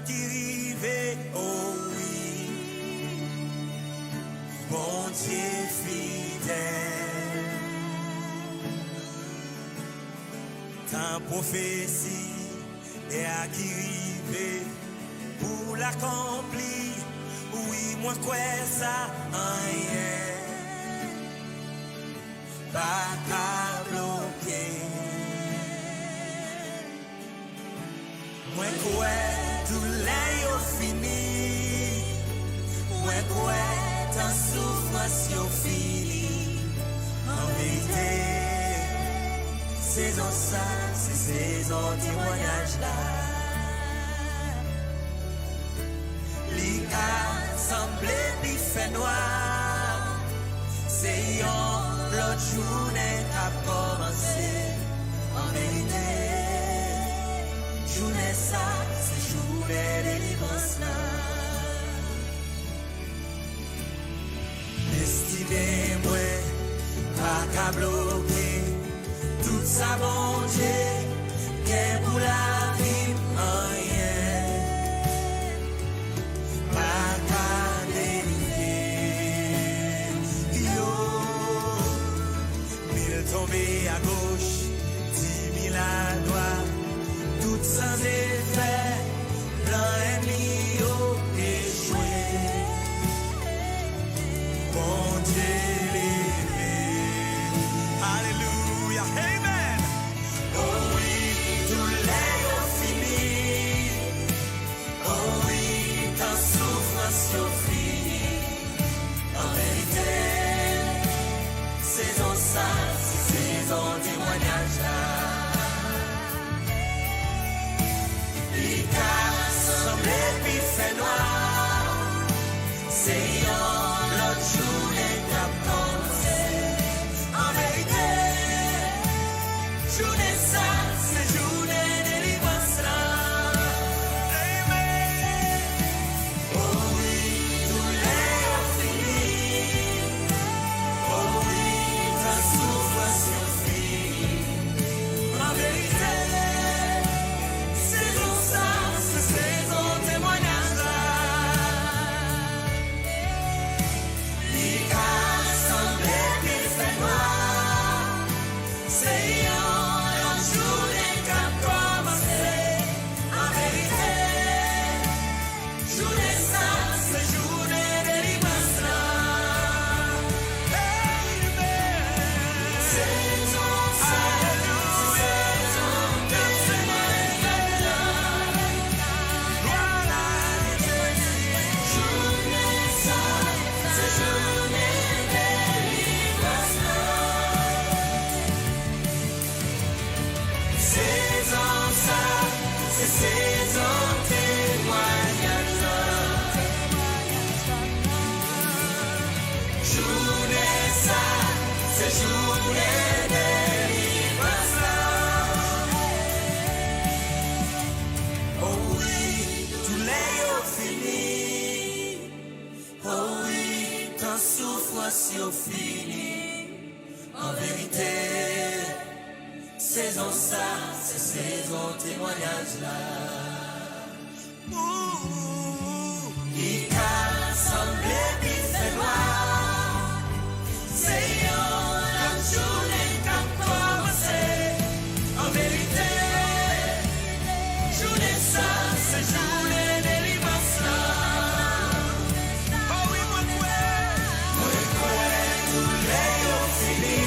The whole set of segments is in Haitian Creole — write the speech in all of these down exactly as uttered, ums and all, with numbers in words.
ki rive, o wi, Bondye fidèl. Tan pwofesi a ki rive pou l akonpli, wi, mwen kwè sa, anyen pa ka bloke. Mwen kwè doulè yo fini. Mwen kwè tan soufrans yo fini. An verite, sezon sa, se sezon temwayaj la. Li ka sanble pi fè nwa. Se yon lòt jounen k ap kòmanse. An verite, jounen sa, se jounen delivrans la. Destine mwen pa ka bloke. Tout sa Bondye gen pou lavi m, anyen pa ka delivre yo. Mil tonbe agoch, di mil adwat, tout san efè, plan ènmi yo echwe. Bondye leve. Alelouya. Amen. O wi, doulè yo fini. O wi, tan soufrans yo fini. An verite, sezon sa, se sezon temwayaj la. Li ka sanble pi fè nwa. Se yon lòt jounen k ap kòmanse. An verite, jounen sa, se jounen delivrans la. Amen. O wi, doulè yo fini. O wi, tan soufrans yo fini. An verite, sezon sa, se sezon temwayaj la. Li ka sanble pi fè nwa. Se yon lòt jounen k ap kòmanse. An verite, jounen sa, se jounen delivrans la. Amen. Sezon sa, se sezon temwayaj la. Glwa a Jezi. Jounen sa, se jounen delivrans la. Sezon sa, se sezon temwayaj la. Jounen sa, se jounen delivrans la. O wi, doulè yo fini. O wi, tan soufrans yo fini. An verite, sezon sa, se sezon temwayaj la. Ou, li ka sanble pi fè nwa. Se yon lòt jounen k ap kòmanse. An verite, jounen sa, se jounen delivrans la. O wi, mwen kwè. Mwen kwè doulè yo fini.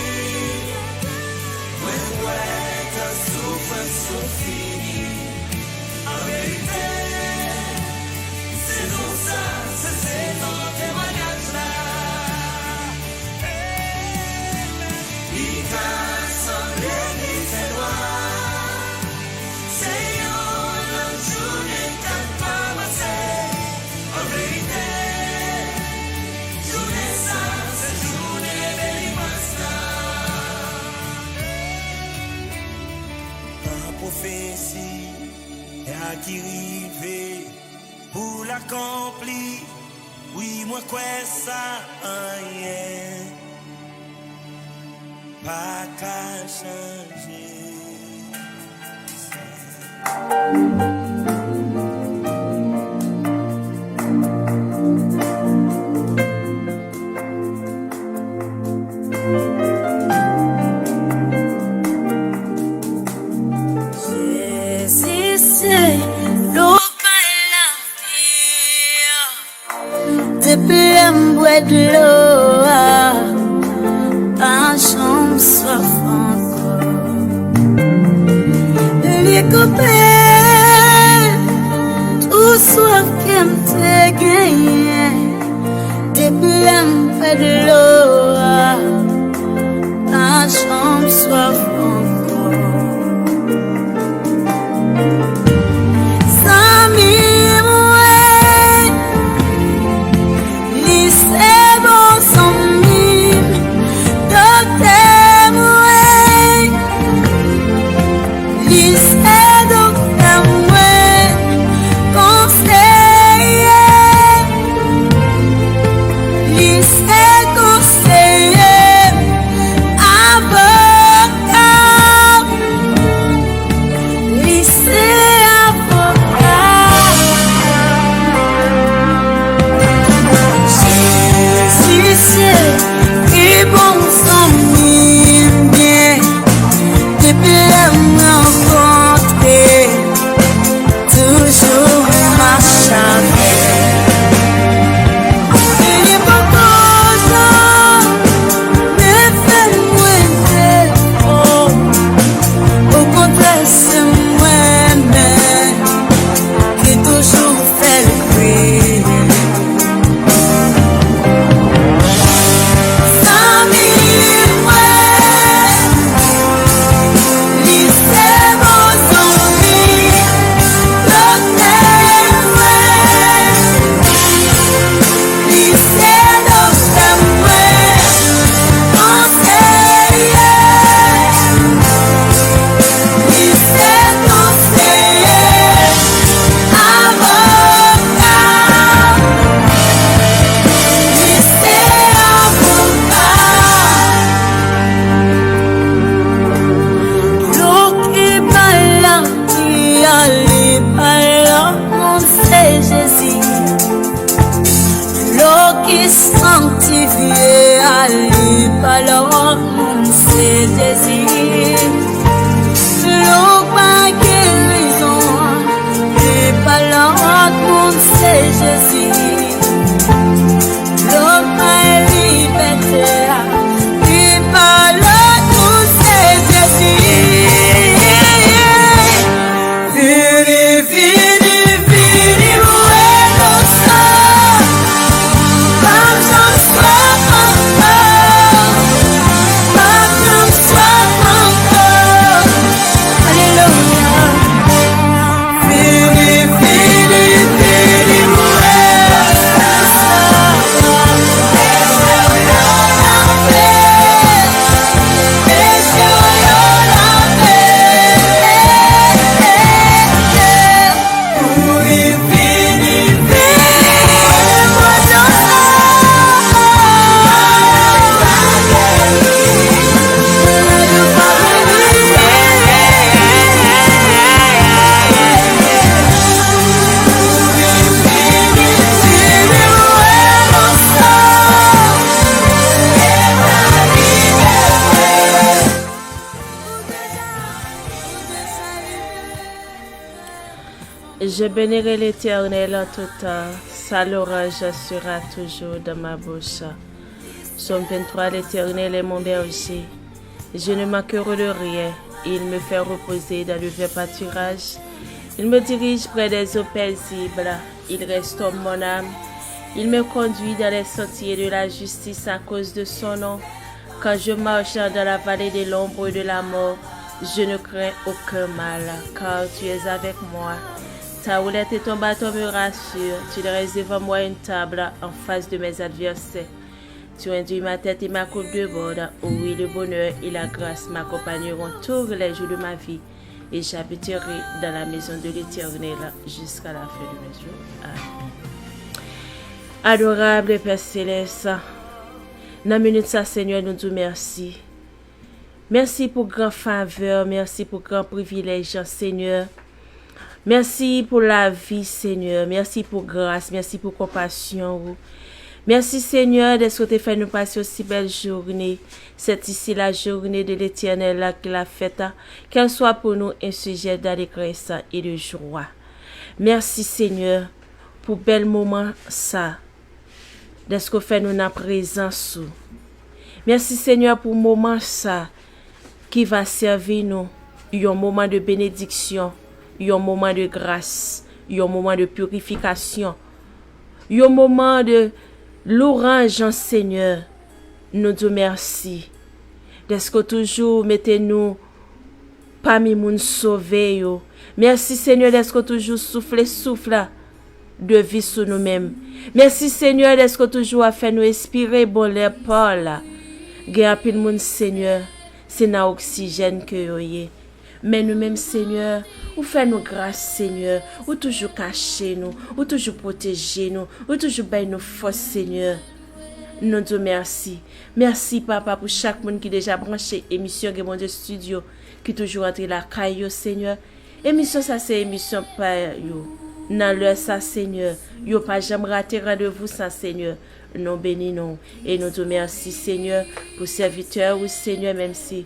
Mwen kwè tan soufrans yo fini. An verite, sezon sa, se sezon temwayaj la. Li ka sanble li fè nwa. Se yon lòt jounen k ap kòmanse. An verite, jounen sa, se jounen delivrans la. Tan pwofesi a ki rive pou l akonpli. Wi, mwen kwè sa, anyen pa ka chanje. Dlo a pa janm swaf ankò. Zanmi mwen, li se bon zanmi m, doktè mwen, li se doktè mwen, konseye, li se konseye, avoka, li se avoka. Jezi se pi bon zanmi m byen. Depi lè m rankontre, toujou mache avè m. Li poko janm fè mwen defo. Okontrè, se mwen menm ki toujou fè l kriye. Zanmi mwen, li se bon zanmi, doktè mwen, li se doktè mwen, konseye, li se konseye, avoka. Li se avoka. Dlo ki bay lavi a, li pa lòt moun, se Jezi. Dlo ki sanktifye a, li pa lòt moun, se Jezi. Dlo bay gerizon an, li pa lòt moun, se Jezi. Dlo bay libète a, li pa lòt moun, se Jezi. Vini, vini, vini, bwè dlo sa. P ap janm swaf ankò. P ap janm swaf ankò. Alelouya. Vini, vini, vini, bwè dlo sa. Peche w yo lave. Peche w yo lave. Je bénirai l'Éternel en tout temps, sa louange sera toujours dans ma bouche. Psaume vingt-trois. L'Éternel est mon berger, je ne manquerai de rien. Il me fait reposer dans de verts pâturages. Il me dirige près des eaux paisibles. Il restaure mon âme. Il me conduit dans les sentiers de la justice à cause de son nom. Quand je marche dans la vallée de l'ombre de la mort, je ne crains aucun mal, car tu es avec moi. Ta houlette et ton bâton me rassurent. Tu dresses devant moi une table en face de mes adversaires. Tu induis ma tête et ma coupe déborde. Oui, le bonheur et la grâce m'accompagneront tous les jours de ma vie, et j'habiterai dans la maison de l'Éternel jusqu'à la fin de mes jours. Amen. Adorable Pè Selès, nan minit sa, Senyè, nou di w mèsi. Mèsi pou gran favè, mèsi pou gran privilèj, Senyè. Mèsi pou lavi, Senyè. Mèsi pou gras, mèsi pou konpasyon ou. Mèsi, Senyè, dèske w te fè nou pase yon si bèl jounen. C'est ici la journée de l'Éternel qui l'a faite, qu'elle soit pour nous un sujet d'allégresse et de joie. Mèsi, Senyè, pou bèl moman sa, dèske w fè nou nan prezans ou. Mèsi, Senyè, pou moman sa ki va sèvi nou yon moman de benediksyon, yon moman de gras, yon moman de pirifikasyon, yon moman de Louranj an, Senyè, nou di w mèsi dèske w toujou mete nou pami moun sove yo. Mèsi, Senyè, dèske w toujou soufle souf la de vi sou nou menm. Mèsi, Senyè, dèske w toujou ap fè nou espire bon lè pa w la. Gen anpil moun, Senyè, se nan oksijèn ke yo ye. Men nou menm, Senyè, ou fè nou gras, Senyè. Ou toujou kache nou, ou toujou pwoteje nou, ou toujou bay nou fòs, Senyè. Nou di w mèsi. Mèsi, Papa, pou chak moun ki deja branche emisyon Gen Bondye Studio, ki toujou antre lakay yo, Senyè. Emisyon sa se emisyon pa yo. Nan lè sa, Senyè, yo pa janm rate randevou sa, Senyè. Nou beni nou e nou di w mèsi, Senyè, pou sèvitè ou, Senyè, menm si,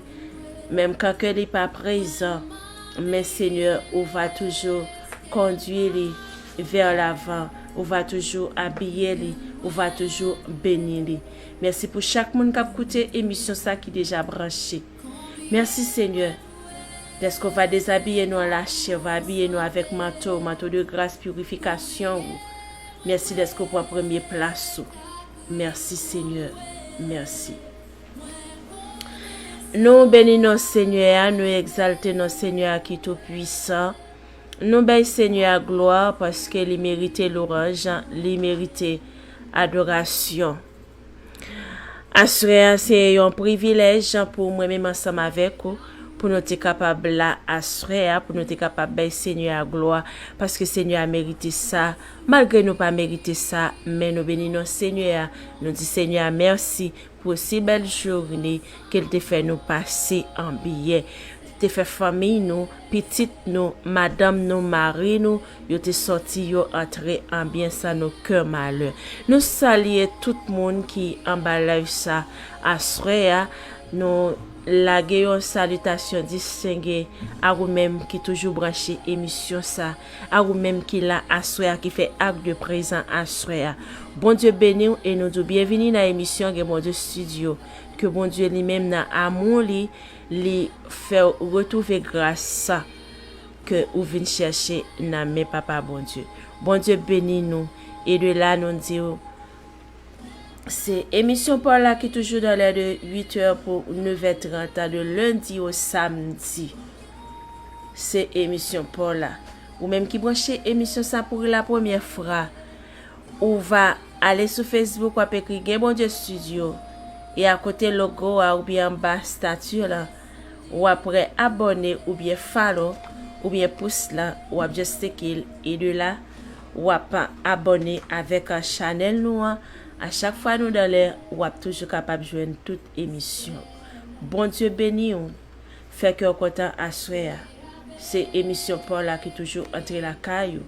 menm kan ke li pa prezan, men, Senyè, ou va toujou kondui li vè lavan, ou va toujou abiye li, ou va toujou beni li. Mèsi pou chak moun k ap koute emisyon sa ki deja branche. Mèsi, Senyè, dèske w va dezabiye nou an lachè, w va abiye nou avèk manto, manto de gras, pirifikasyon ou. Mèsi dèske w pran premye plas ou. Mèsi, Senyè. Mèsi. Nou beni non Senyè a, nou egzalte non Senyè a ki tou pwisan. Nou bay Senyè a glwa paske li merite louranj, li merite adorasyon. Aswè a, se yon privilèj pou mwen menm ansanm avèk ou, pou nou te kapab la aswè a, pou nou te kapab bay Senyè a glwa, paske Senyè a merite sa, malgre nou pa merite sa, men nou beni non Senyè a, nou di Senyè a mèsi pou si bèl jounen ke l te fè nou pase an byen, te fè fanmi nou, pitit nou, madanm nou, mari nou, yo te sòti, yo antre an byen san okenn malè. Nou salye tout moun ki anba live sa aswè a. Nou lage yon salitasyon distenge a ou menm ki toujou branche emisyon sa, a ou menm ki la aswè a, ki fè ak de prezan aswè a. Bondye beni w e nou di w byenvini nan emisyon Gen Bondye Studio. Ke Bondye li menm nan amou li, li fè w retwouve gras sa ke ou vin chèche nan men Papa Bondye. Bondye beni nou. E de la, nou di w, se emisyon pa w la ki toujou dans l'air de huit heures pou neuf heures trente, de lundi au samedi. Se emisyon pa w la. Ou menm ki branche emisyon sa pou la premyè fwa, ou va ale sou Facebook, w ap ekri Gen Bondye Studio. E akote logo a oubyen anba stati la, w ap wè abòne oubyen follow, oubyen pous la, w ap just teke l. E de la, w ap abòne avèk chanèl nou an. A chak fwa nou dans l'air, w ap toujou kapab jwenn tout emisyon. Bondye beni w. Fè kè w kontan aswè a. Se emisyon pa w la ki toujou antre lakay ou.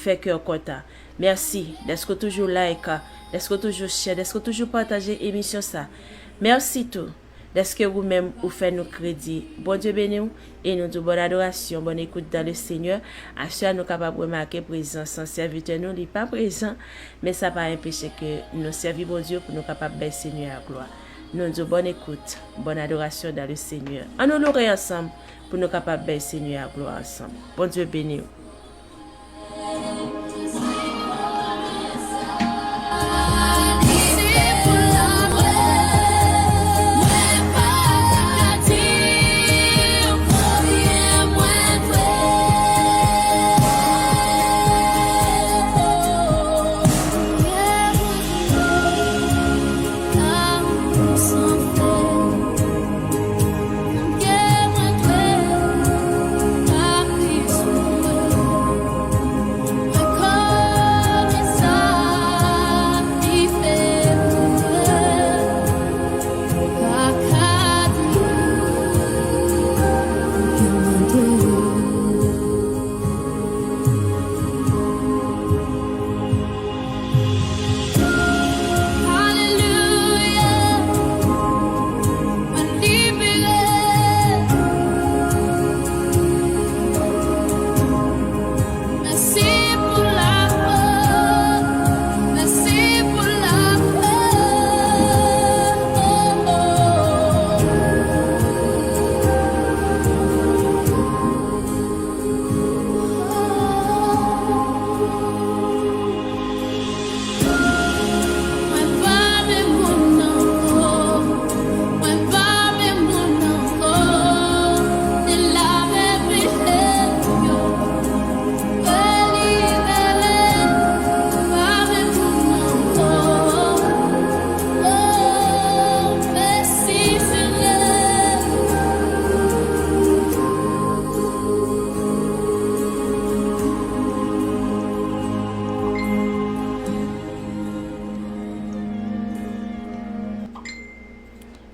Fè kè w kontan. Mèsi dèske w toujou like, dèske w toujou share, dèske w toujou pataje emisyon sa. Mèsi tou dèske ou menm ou fè nou kredi. Bondye beni w e nou di w bòn adorasyon, bòn ekout dans le Seigneur. Aswè a nou kapab remake prezans an sèvitè nou, li pa prezan, men sa pa anpeche ke nou sèvi Bondye pou nou kapab bay Senyè a glwa. Nou di w bòn ekout, bòn adorasyon dans le Seigneur. Ann nou lore ansanm pou nou kapab bay Senyè a glwa ansanm. Bondye beni w.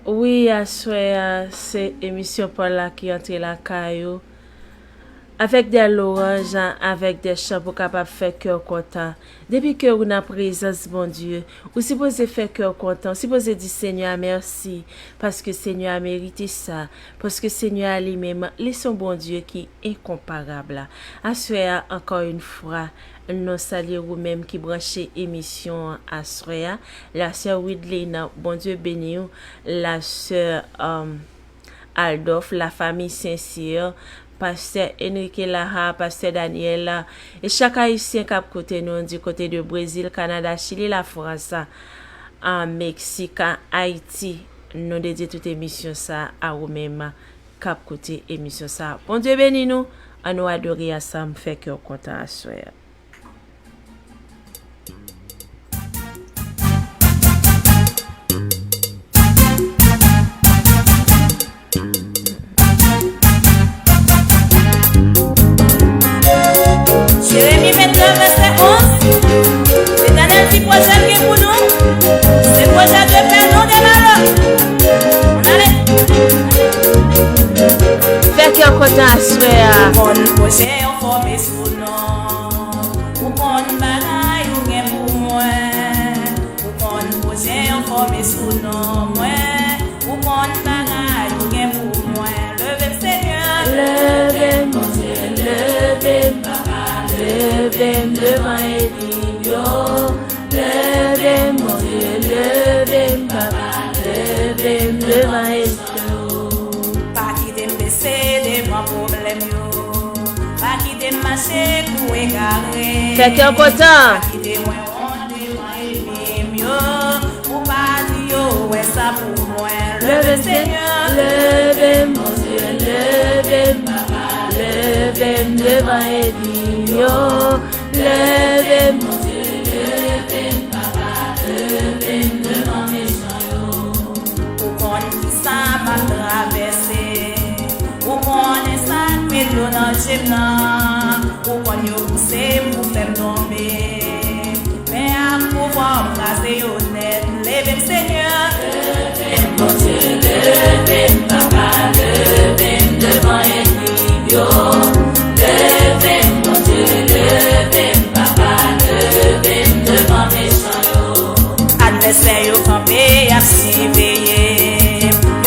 Wi, aswè a, se emisyon pa w la ki antre lakay ou. Avèk de lwanj, avèk de chan pou kapab fè kè w kontan. Depi ke ou nan prezans Bondye, ou sipoze fè kè w kontan, ou sipoze di Senyè a mèsi, paske Senyè a merite sa, paske Senyè a li menm, li se yon Bondye ki enkonparab la. Aswè a, ankò yon fwa, nou salye ou menm ki branche emisyon an aswè a. La sè Widlina, Bondye beni w. La sè, um, Aldòf, la famille Saint-Cyr, pastè Enrique Laha, pastè Daniel, e chak Ayisyen k ap koute nou di kote de Brezil, Kanada, Chili, Lafrans, a Meksik, a Ayiti. Nou dedye tout emisyon sa a ou menm k ap koute emisyon sa a. Bondye beni nou, ann nou adore ansanm, fè kè w kontan aswè a. Jeremi vennde, vèsè onz. Letènèl di pwojè l gen pou nou, se pwojè de pè, non de malè. Ann ale. Fè kè w kontan aswè a. Konn pwojè yo fòme sou non. Ou konn bagay ou gen pou mwen. Ou konn pwojè yo fòme sou non mwen. Ou konn bagay ou gen pou mwen. Leve m, Senyè. Leve m, Bondye, leve m, Papa. Leve m devan ènmi m yo. Leve m, Bondye, leve m, Papa. Leve m devan ènmi m yo. Pa kite m bese devan pwoblèm yo. Pa kite m mache kou egare. Fè kè w kontan. Pa kite mwen wont devan ènmi m yo. Pou pa di yo wè sa pou mwen. Leve m, Senyè. Leve m, Bondye, leve m, Papa. Leve m devan ènmi m yo. Leve m, Bondye, leve m, Papa. Leve m devan mechan yo. Ou konn kisa m ap travèse. Ou konnen sa k met yo nan je m nan. Ou konn yo pouse m pou fè m tonbe. Men ak pouvwa w m kraze yo nèt. Leve m, Senyè. Leve m, Bondye, leve m, Papa, leve m devan ènmi m yo. Leve m, Bondye, leve m, Papa, leve m devan mechan yo. Advèsè yo kanpe, y ap siveye.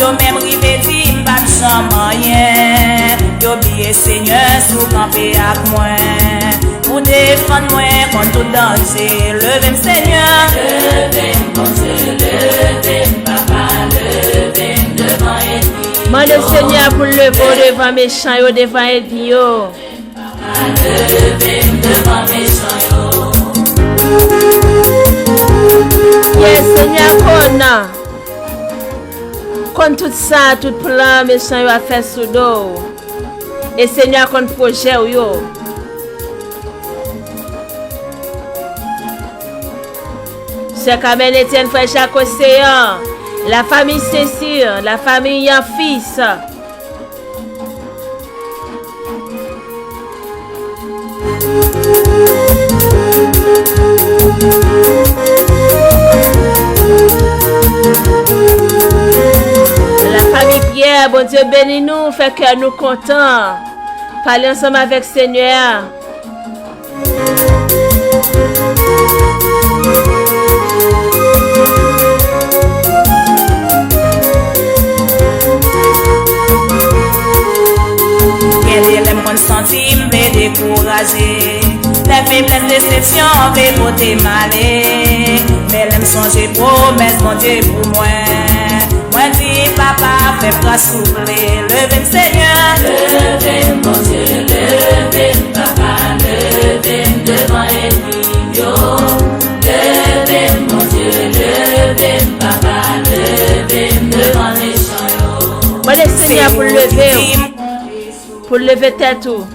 Yo menm rive di m pa t janm anyen. Yo bliye Senyè si w kanpe ak mwen. Ou defann mwen kont tout danje. Leve m, Senyè. Leve m, Bondye, leve m, Papa, leve m devan ènmi yo. Mande Senyè a pou l leve w devan mechan yo, devan ènmi yo. Papa, leve m devan mechan yo. Yes, Senyè a konn. Konn tout sa, tout plan mechan yo ap fè sou do w. E Senyè a konn pwojè w yo. Sè Carmen Etienne, frè Jako Seyan, la famille Saint-Cyr, la famille Yanfis. La famille Pierre, Bondye beni nou, fè kè nou kontan. Pale ansanm avèk Senyè a. Gen de lè m konn santi m vle dekouraje. Lè feblès, desepsyon vle pote m ale. Men lè m sonje pwomès Bondye pou mwen, mwen di, Papa, fè m gras souple. Leve m, Senyè. Leve m, Bondye, leve m, Papa, leve m devan ènmi m yo. Leve m, Bondye, leve m, Papa, leve m devan mechan yo. Mande Senyè pou l leve w, pou l leve tèt ou.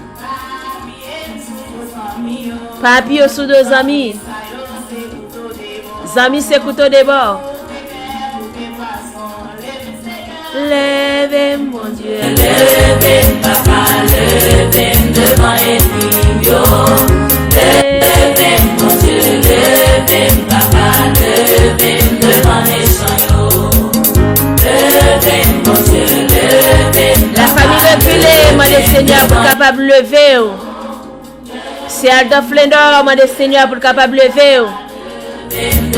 Pa apiye w sou do zanmi. Zanmi se kouto de bò. Leve m, Bondye. Leve m, Papa, leve m devan ènmi m yo. Leve m, Bondye, leve m, Papa, leve m devan mechan yo. Lafanmi Refile, mande Senyè a pou l kapab leve w. Sè Adolphe Lendor, mande Senyè a pou l kapab leve w.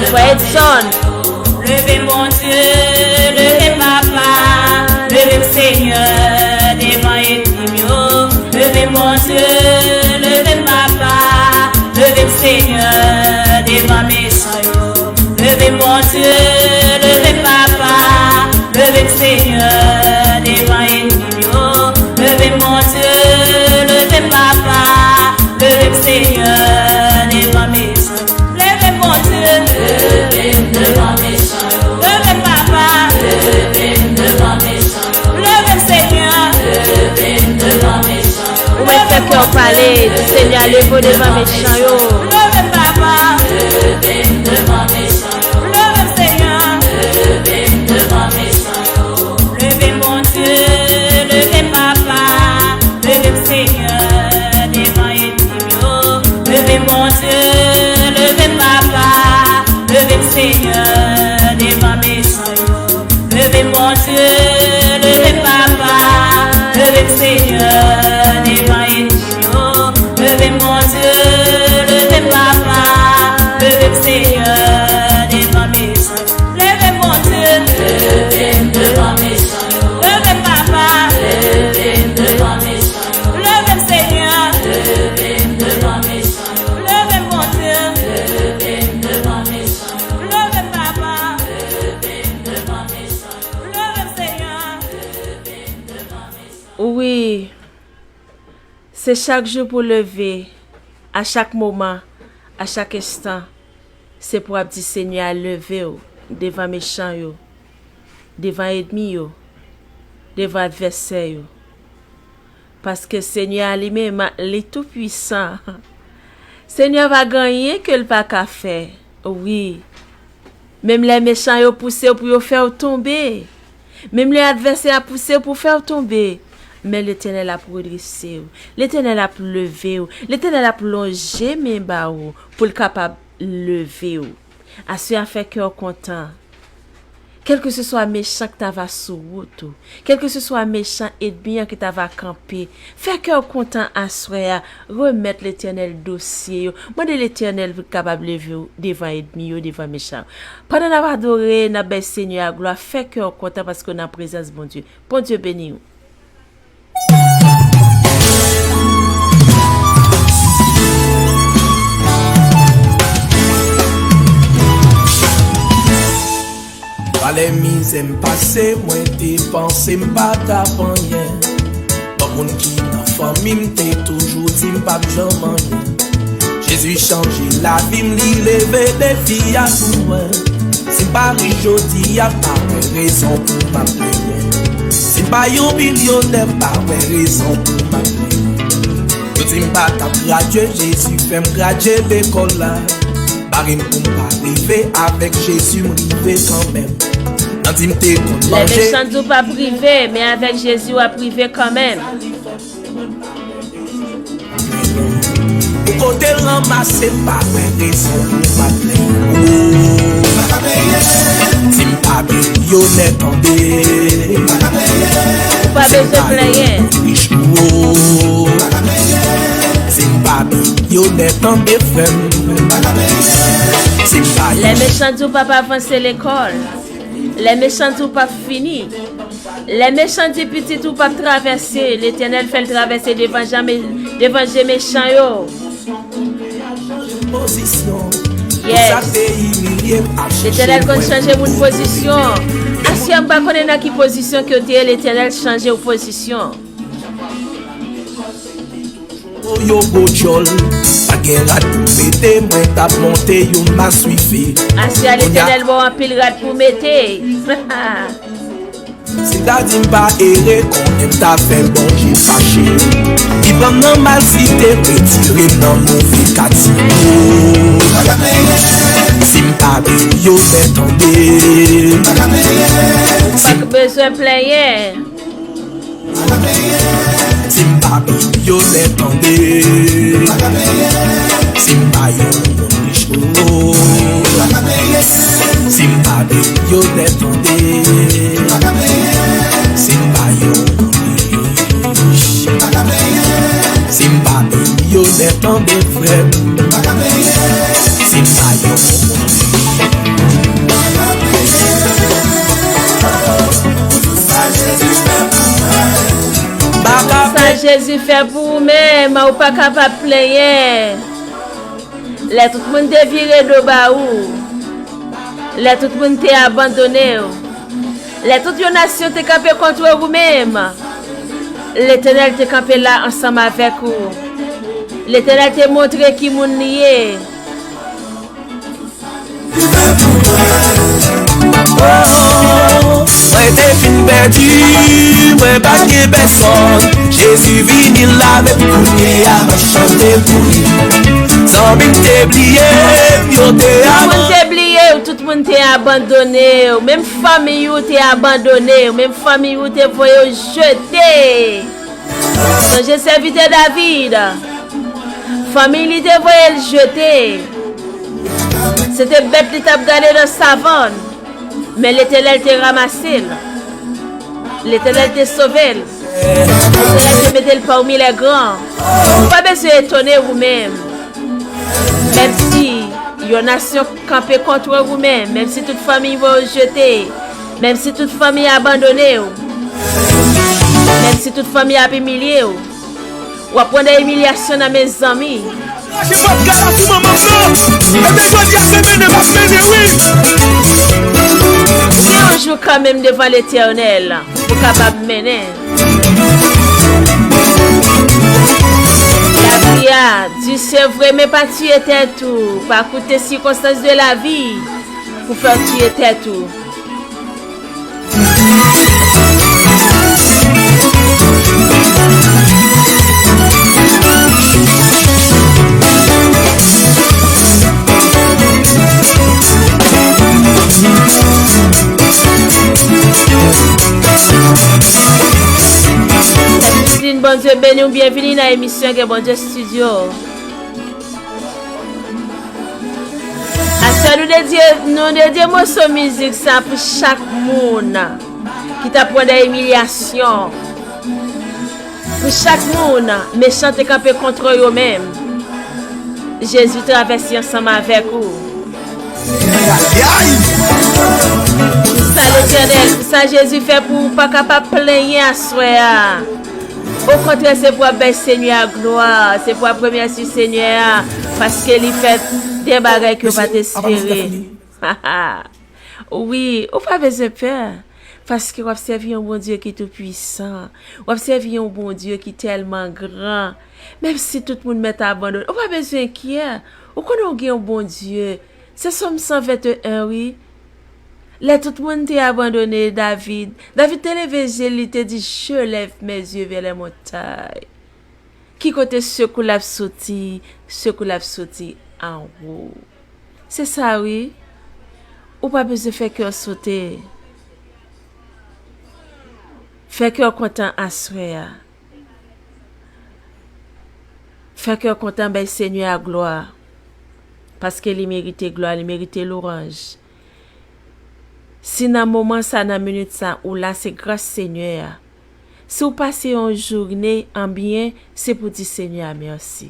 Frè Edson. Leve m, Bondye, leve m, Papa, leve m, Senyè, devan ènmi m yo. Leve m, Bondye, leve m, Papa, leve m, Senyè, devan mechan yo. Leve m, Bondye, leve m, Papa, leve m, Senyè, devan ènmi m yo. Leve m, Bondye, leve m, Papa, leve m, Senyè, devan mechan. Leve m, Bondye, leve m devan mechan yo. Leve m, Papa, leve m devan mechan yo. Leve m, Senyè, leve m devan mechan yo. Ou mèt fè kè w pale, di Senyè a leve w devan mechan yo. Leve m, Papa, leve m devan mechan yo. Leve m, Senyè, leve m devan mechan yo. Leve m, Bondye, leve m, Papa, leve m, Senyè, devan ènmi m yo. Leve m, Bondye, leve m, Papa, leve m, Senyè, devan mechan yo. Leve m, Bondye, leve m, Papa, leve m, Senyè, devan ènmi m yo. Leve m, Bondye, leve m, Papa, leve m, Senyè, devan mechan yo. Leve m, Bondye, leve m devan mechan yo. Leve m, Papa, leve m devan mechan yo. Leve m, Senyè, leve m devan mechan yo. Leve m, Bondye, leve m devan mechan yo. Leve m, Papa, leve m devan mechan yo. Leve m, Senyè, leve m devan mechan yo. Wi. Se chak jou pou w leve, a chak moman, a chak enstan, se pou w ap di Senyè a leve w devan mechan yo, devan ènmi yo, devan advèsè yo. Paske Senyè a li menm, li toupwisan. Senyè a pa gen anyen ke l pa ka fè. Wi. Menm lè mechan yo pouse w pou yo fè w tonbe. Menm lè advèsè a pouse w pou fè w tonbe. Men Letènèl ap redrese w. Letènèl ap leve w. Letènèl ap lonje men ba ou pou l kapab leve w. Aswè a fè kè w kontan. Kèlkeseswa mechan ki ta va sou wout ou, kèlkeseswa mechan ènmi an ki ta va kanpe, fè kè w kontan aswè a, remèt Letènèl dosye yo, mande Letènèl pou l kapab leve w devan ènmi yo, devan mechan yo. Pandan n ap adore, n ap bay Senyè a glwa, fè kè w kontan paske w nan prezans Bondye. Bondye beni w. Valè mizè m pase, mwen te panse m pa t ap anyen. Bon, moun ki nan fanmi m te toujou di m p ap janm anyen. Jezi chanje lavi m, li leve defi a pou mwen. Si m pa rich jodi a, m pa wè rezon pou m ap plenyen. Si m pa yon milyonè, m pa wè rezon pou m ap plenyen. Yo di m pa t ap gradye, Jezi fè m gradye lekòl la. Bare m pou m pa rive, avèk Jezi m rive kanmenm. Nan di m te konn manje. Lè mechan di w p ap rive, men avèk Jezi w ap rive kanmenm. Ou kote l ranmase m pa wè rezon pou m ap plenyen. Si m pa milyonè tande. Ou pa bezwen plenyen. Rich ou. Si m pa milyonè tande frè m. Si m pa. Lè mechan di w p ap avanse lekòl. Lè mechan di w p ap fini. Lè mechan di pitit ou p ap travèse, Letènèl fè l travèse devan jan me-, devan je mechan yo. Yes. Letènèl konn chanje moun pozisyon. Aswè a m pa konnen nan ki pozisyon ke w te ye, Letènèl chanje w pozisyon. Yo gwo djòl, pa gen rad pou mete, mwen t ap monte youn m a swife. Aswè a Letènèl ba w anpil rad pou mete. Si m ta di m pa ere, konnen m ta fè Bondye fache. Li pran m nan malsite, retire m nan move katye. Si m pa milyonè tande. Si m pa bezwen plenyen. Si m pa milyonè tande. Si m pa yon moun rich, oh. Si m pa milyonè tande. Frè m, si m pa yon bon moun. Sa Jezi fè pou ou menm, ou pa kapab plenyen. Lè tout moun te vire do ba ou, lè tout moun te abandone w, lè tout yon nasyon te kanpe kont ou menm, Letènèl te kanpe la ansanm avèk ou. Letènèl te montre ki moun li ye. Oh, mwen te fin pèdi, mwen pa t gen pèsòn. Jezi vini lavi m, kounye a mwen chante pou li. Zanmi m te bliye m, yo te Tout moun te bliye w, tout moun te abandone w, menm fanmi w te abandone w, menm fanmi w te voye w jete. Sonje sèvitè David, fanmi li te voye l jete. Se te bèt li t ap gade nan savann, men Letènèl te ranmase l. Letènèl te sove l. Letènèl te mete l pami lè gran. Ou pa bezwen etone ou menm. Menm si yon nasyon kanpe kont ou menm, menm si tout fanmi w jete, menm si tout fanmi abandone w, menm si tout fanmi ap imilye w, w ap pran de imilyasyon nan men zanmi. Rache pòt kay la sou manman m nan. Ebyen jodi a se mennen m ap mennen wi. Gen yon jou kanmenm devan Letènèl pou kapab mennen. Lavi a di se vre men pa tiye tèt ou, pa koute sikonstans de lavi pou fè w tiye tèt ou. Bondye beni w, byenvini nan emisyon Gen Bondye Studio. Aswè nou dedye, nou dedye moso mizik sa pou chak moun ki t ap pran de imilyasyon. Pou chak moun mechan te kanpe kont yo menm. Jezi travèse ansanm avèk ou. Pou sa Letènèl, pou sa Jezi fè pou ou, pa kapab plenyen aswè a. Okontrè, se pou w ap bay Senyè a glwa, se pou w ap remèsye Senyè a, paske li fè de bagay ke w pa t espere. Wi, ou pa bezwen pè, paske w ap sèvi yon Bondye ki tou pwisan, w ap sèvi yon Bondye ki tèlman gran, menm si tout moun mèt abandone, ou pa bezwen enkyè, ou konnen w gen yon Bondye, se Sòm san venteyen wi. Lè tout moun te abandone David, David te leve je l, li te di, Je lève mes yeux vers les montagnes. Ki kote sekou l ap soti? Sekou l ap soti anwo. Se sa wi. Ou pa bezwen fè kè w sote. Fè kè w kontan aswè a. Fè kè w kontan, bay Senyè a glwa. Paske li merite glwa, li merite lwanj. Si nan moman sa, nan minit sa, ou la, se gras Senyè a. Si w pase yon jounen an byen, se pou di Senyè a mèsi.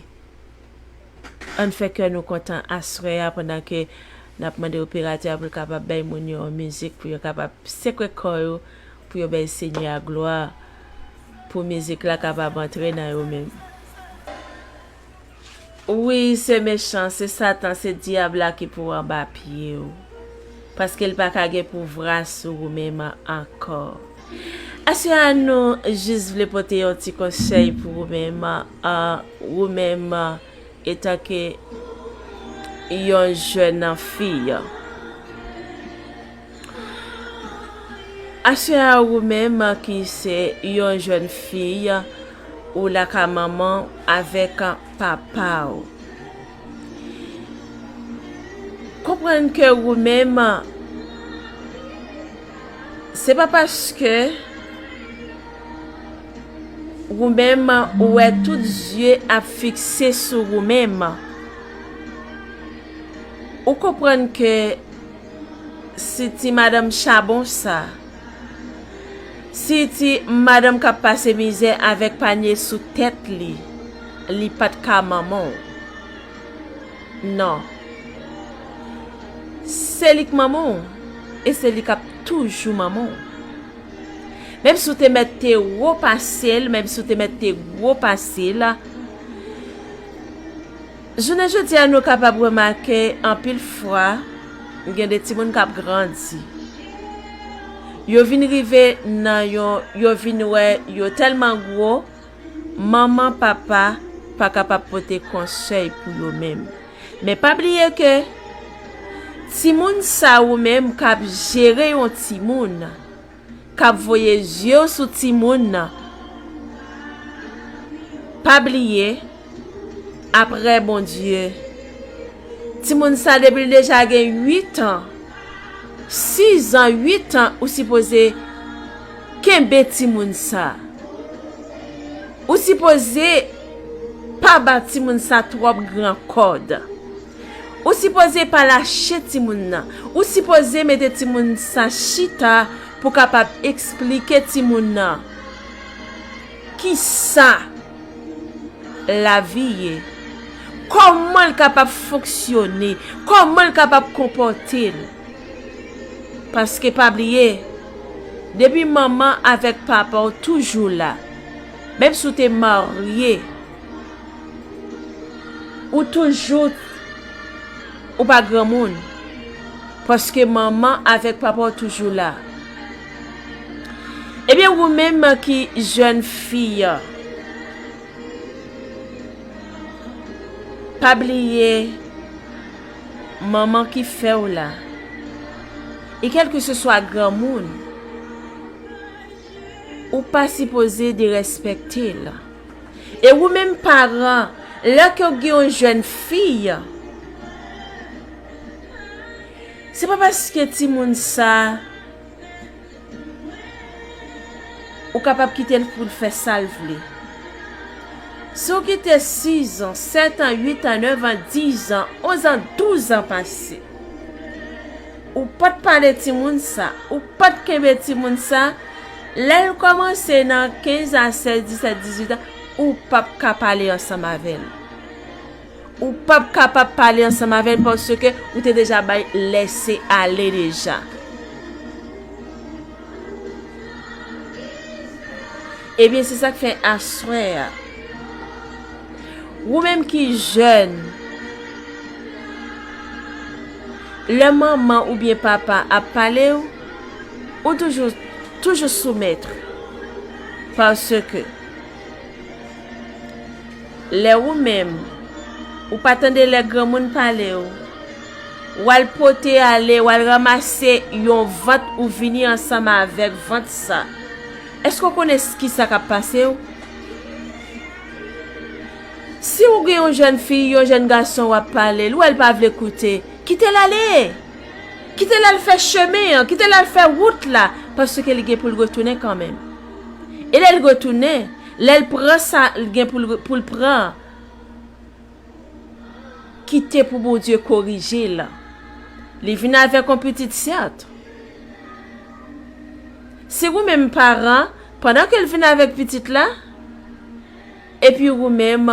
Ann fè kè nou kontan aswè a pandan ke n ap mande operatè a pou l kapab bay moun yo yon mizik pou yo kapab sekwe kò yo, pou yo bay Senyè a glwa, pou mizik la kapab antre nan yo menm. Wi, se mechan, se Satan, se dyab la ki pou anba pye w. Paske l pa ka gen pouvwa sou ou menm ankò. Aswè a, nou jis vle pote yon ti konsèy pou ou menm, a, ou menm, etanke yon jèn fi. Aswè a, ou menm ki se yon jèn fi, ou lakay manman w avèk papa w. Konprann ke ou menm, se pa paske ou menm ou wè tout zye ap fikse sou ou menm. Ou konprann ke si ti madanm chabon sa, si ti madanm k ap pase mizè avèk panye sou tèt li, li pa t ka manman w. Non. Se li k manman w, e se li k ap toujou manman w. Menm si w te mèt te wo pase l, menm si w te mèt te gwo pase l, jounen jodi a, nou kapab remake anpil fwa, gen de timoun k ap grandi. Yo vin rive nan yon, yo vin wè yo tèlman gwo, manman, papa pa kapab pote konsèy pou yo menm. Men pa bliye ke timoun sa ou menm k ap jere yon timoun, k ap voye zye w sou timoun nan, pa bliye, apre Bondye, timoun sa depi l deja gen uit an, sis an, uit an, ou sipoze kenbe timoun sa. Ou sipoze pa ba timoun sa twòp gran kòd. Ou sipoze pa lache timoun nan. Ou sipoze mete timoun sa chita pou kapab eksplike timoun nan kisa lavi ye, kòman l kapab fonksyone, kòman l kapab konpòte l. Paske pa bliye, depi manman avèk papa w toujou la, menm si w te marye, ou toujou, ou pa granmoun. Paske manman avèk papa w toujou la. Ebyen, ou menm ki jèn fi, pa bliye manman ki fè w la. E kèlkeseswa granmoun, ou pa sipoze derespèkte l. E ou menm paran, lè ke w gen yon jèn fi, se pa paske timoun sa, ou kapab kite l pou l fè sa l vle. Si w kite sis an, sèt an, uit an, nèf an, dis an, onz an, douz an pase, ou pa t pale timoun sa, ou pa t kenbe timoun sa, lè l kòmanse nan kenz a sèz, disèt, dizuit an, ou p ap ka pale ansanm avè l. Ou p ap kapab pale ansanm avè l paske ou te deja bay lèse ale deja. Ebyen, se sa k fè aswè a, ou menm ki jèn, lè manman oubyen papa ap pale w, ou toujou, toujou soumèt. Paske lè ou menm, ou pa tande lè granmoun pale w, w al pote ale, w al ranmase yon vant, ou vini ansanm avèk vant sa. Èske w konnen s-, kisa k ap pase w? Si w gen yon jèn fi, yon jèn gason w ap pale l, ou wè l pa vle koute, kite l ale. Kite l al fè chemen an, kite l al fè wout la, paske li gen pou l retounen kanmenm. E lè l retounen, lè l pran sa l gen pou l, pou l pran, kite pou Bondye korije l. Li vin avèk yon pitit, sèt. Si ou menm paran, pandan ke l vin avèk pitit la, epi ou menm,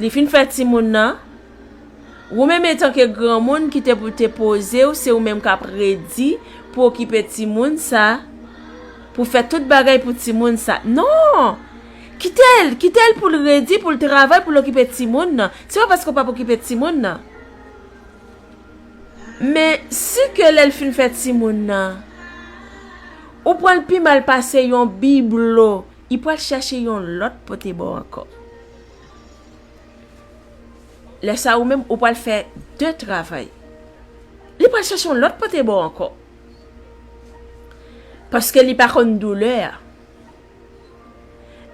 li fin fè timoun nan, ou menm, etanke granmoun ki te pou te poze w, se ou menm k ap redi pou okipe timoun sa, pou fè tout bagay pou timoun sa. Non! Kite l, kite l pou l redi, pou l travay, pou l okipe timoun nan. Se pa paske w p ap okipe timoun nan. Men, si ke lè l fin fè timoun nan, ou pran l pi mal pase yon biblo, li pral chache yon lòt pote ba w ankò. Lè sa ou menm, ou pral fè de travay. Li pral chache yon lòt pote ba w ankò. Paske li pa konn doulè a.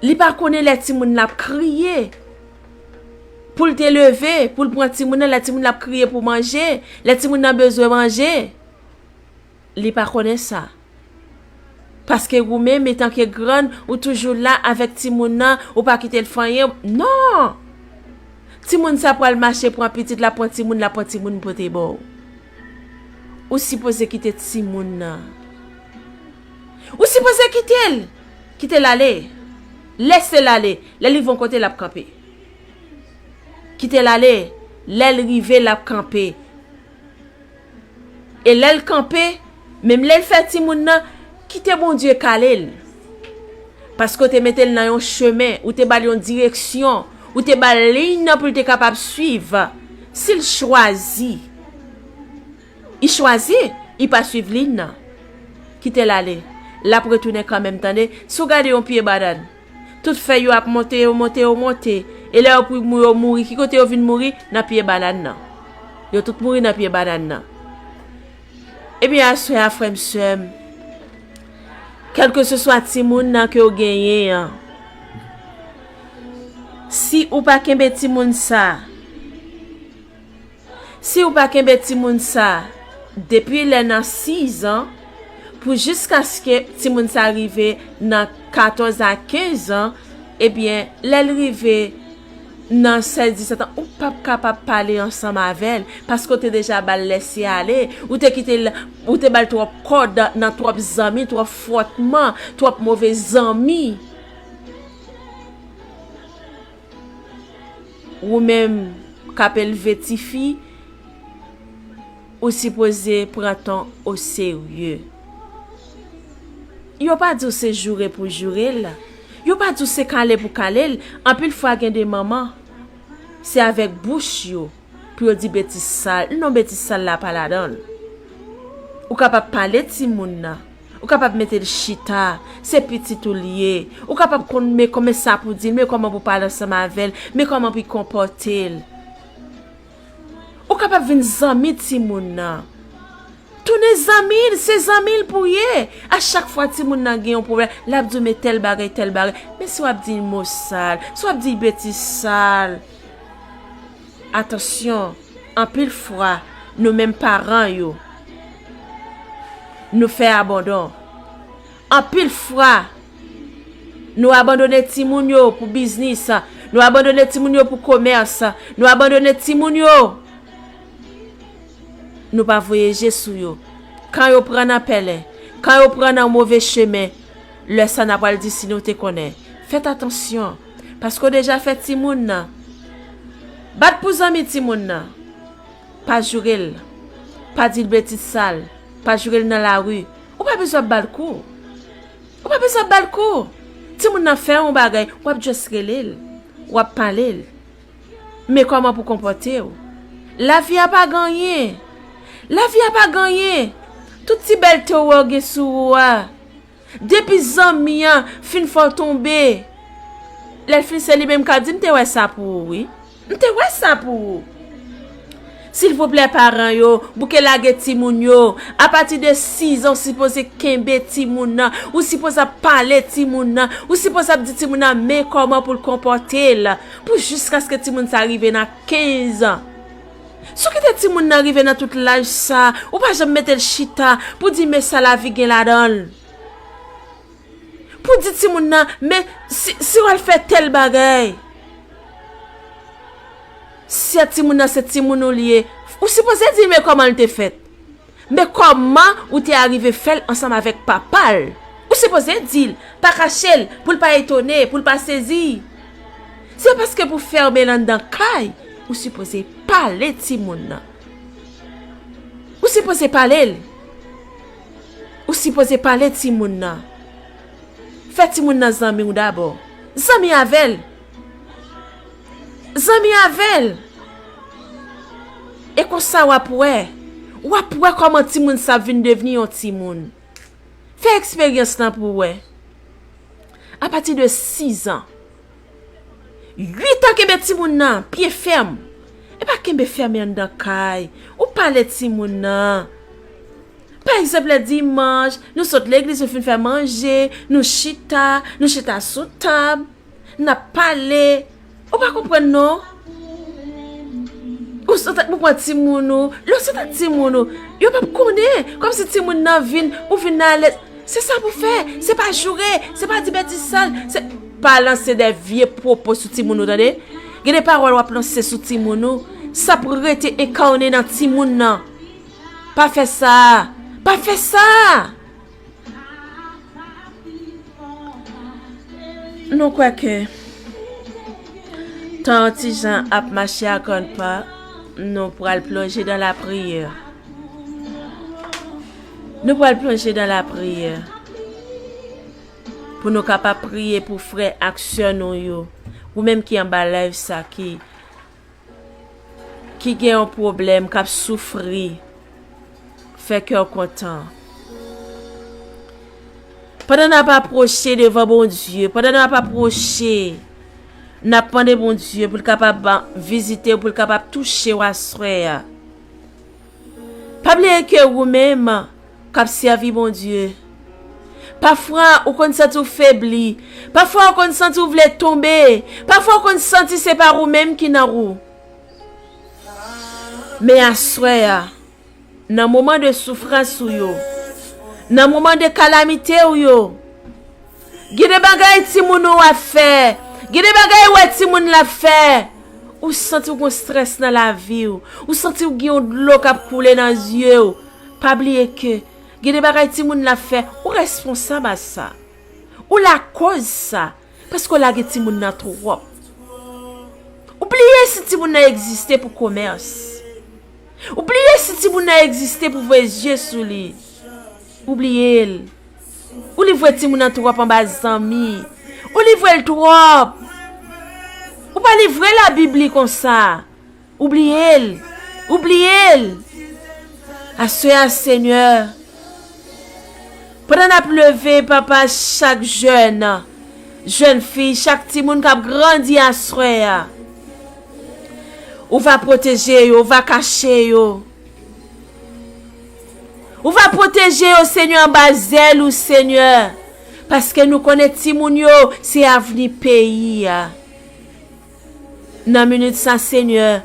Li pa konnen lè timoun nan ap kriye. Pou l te leve, pou l pran timoun nan, lè timoun nan ap kriye pou manje, lè timoun nan bezwen manje. Li pa konnen sa. Paske ou menm, etanke grann, ou toujou la avèk timoun nan, ou pa kite l fè anyen. Non! Timoun sa pral mache pran pitit la, pran timoun la, pran timoun pote ba w. Ou sipoze kite timoun nan. Ou sipoze kite l. Kite l ale. Lese l ale. Lè li rive yon kote, l ap kanpe. Kite l ale. Lè l rive, l ap kanpe. E lè l kanpe, menm lè l fè timoun nan, kite Bondye kale l. Paske w te mete l nan yon chemen, ou te ba l yon direksyon, ou te ba l liy nan pou l te kapab swiv. Si l chwazi, li chwazi, li pa swiv liy nan. Kite l ale. L ap retounen kanmenm, tande. Si w gade yon pye bannann, tout fèy yo ap monte, yo monte, yo monte. E lè yo pou mou-, yo mouri, ki kote yo vin mouri? Nan pye bannann nan. Yo tout mouri nan pye bannann nan. Ebyen, aswè a, frè m, sè m, kèlkeseswa timoun nan ke w genyen an, si ou pa kenbe timoun sa, si ou pa kenbe timoun sa depi lè nan sizan, pou jiskaske timoun sa rive nan katòz a kenz an, ebyen, lè l rive nan sèz disèt an, ou p ap kapab pale ansanm avè l, paske w te deja ba l lèse ale, ou te kite l, ou te ba l twòp kòd nan twòp zanmi, twòp fwòtman, twòp move zanmi. Ou menm k ap elve tifi, ou sipoze pran tan oserye. Yo pa di w se joure pou joure l. Yo pa di w se kale pou kale l. Anpil fwa gen de manman, se avèk bouch yo pou yo di betiz sal. Non, betiz sal la pa ladan l. Ou kapab pale timoun nan. Ou kapab mete l chita. Se pitit ou l ye. Ou kapab konn men kòman sa pou di l, men kòman pou pale ansanm avè l, men kòman pou konpòte l. Ou kapab vin zanmi timoun nan. Tounen zanmi l, se zanmi l pou ye. A chak fwa timoun nan gen yon pwoblèm, l ap di w men tèl bagay, tèl bagay. Men si w ap di l mo sal, si w ap di l betiz sal. Atansyon, anpil fwa, nou menm paran yo, nou fè abandon. Anpil fwa, nou abandone timoun yo pou biznis, nou abandone timoun yo pou komès, nou abandone timoun yo. Nou pa voye je sou yo. Kan yo pran nan pèlen, kan yo pran nan move chemen, lè sa n a pral di si nou te konnen. Fèt atansyon, paske w deja fè timoun nan. Bat pou zanmi timoun nan. Pa joure l. Pa di l betiz sal. Pa joure l nan lari. Ou pa bezwen ap ba l kou. Ou pa bezwen ap ba l kou. Timoun nan fè yon bagay, w ap just rele l. W ap pale l. Men kòman pou konpòte w. Lavi a pa gen anyen. Lavi a pa gen anyen. Tout ti bèlte w wè w gen sou ou a. Depi zanmi an fin fè w tonbe, lè l fin se li menm k ap di, "M te wè sa pou ou, wi. M te wè sa pou ou." Silvouplè, paran yo, bouke lage timoun yo. Apati de sizan, ou sipoze kenbe timoun nan. Ou sipoze ap pale timoun nan. Ou sipoze ap di timoun nan men kòman pou l konpòte l. Pou jiskaske timoun sa rive nan kenz an. Si w kite timoun nan rive nan tout laj sa, ou pa janm mete l chita pou di men sa lavi gen ladan l. Pou di timoun nan, men si, si w al fè tèl bagay. Si timoun nan se timoun ou l ye, ou sipoze di l men kòman l te fèt. Men kòman ou te arive fè l ansanm avèk papa l? Ou sipoze di l, pa kache l, pou l pa etone, pou l pa sezi. Se paske pou fèmen l anndan kay, ou sipoze pale timoun nan. Ou sipoze pale l. Ou sipoze pale timoun nan. Fè timoun nan zanmi w dabò. Zanmi avè l. Zanmi avè l. E konsa w ap wè. W ap wè kòman timoun sa ap vin devni yon timoun. Fè eksperyans lan pou w wè. Apati de sizan, uit an, kenbe timoun nan pye fèm. E pa kenbe fèmen anndan kay. Ou pale timoun nan. Pa egzanp, lè dimanch, nou sot legliz, nou fin fè manje, nou chita, nou chita sou tab, n ap pale. Ou pa konprann non. Ou sot ak, ou pran timoun ou, lè w sot ak timoun ou, yo p ap konnen, kòmsi timoun nan vin, ou vin alèz. Se sa pou fè, se pa joure, se pa di betiz sal, se pa lanse de vye pwopo sou timoun ou, tande. Gen de pawòl w ap lanse sou timoun ou, sa ap rete enkòne nan timoun nan. Pa fè sa, pa fè sa. Nou kwè ke tan an ti jan ap mache a grann pa, Nous pral plonge dans la prière. Nous pral plonge dans la prière. Pou nou kapab priye pou frè ak sè nou yo. Ou menm ki anba live sa ki, ki gen yon pwoblèm, k ap soufri, fè kè w kontan. Pandan n ap apwoche devan Bondye, pandan n ap apwoche, n ap mande Bondye pou l kapab vizite w, pou l kapab touche w aswè a. Pa bliye ke ou menm k ap sèvi Bondye. Pafwa, ou konn santi w febli. Pafwa, ou konn santi w vle tonbe. Pafwa, ou konn santi se pa ou menm ki nan wou. Men aswè a, nan moman de soufrans ou yo, nan moman de kalamite ou yo, gen de bagay timoun ou ap fè, gen de bagay ou wè timoun la fè, ou santi w gon strès nan lavi w, ou santi w gen yon dlo k ap koule nan zye w. Pa bliye ke gen de bagay timoun la fè, ou responsab a sa. Ou lakoz sa, paske w lage timoun nan twòp. Ou bliye si timoun nan egziste pou komès. Ou bliye si timoun nan egziste pou voye zye sou li. Ou bliye l. Ou livre timoun nan twòp anba zanmi. Ou livre l twòp. Ou pa livre Labib li konsa. Ou bliye l. Ou bliye l. Aswè a, Senyè, pandan n ap leve, Papa, chak jèn, jèn fi, chak timoun k ap grandi aswè a, ou va pwoteje yo, ou va kache yo. Ou va pwoteje yo, Senyè, anba zèl ou, Senyè. Paske nou konnen timoun yo, se avni peyi a. Nan minit sa, Senyè,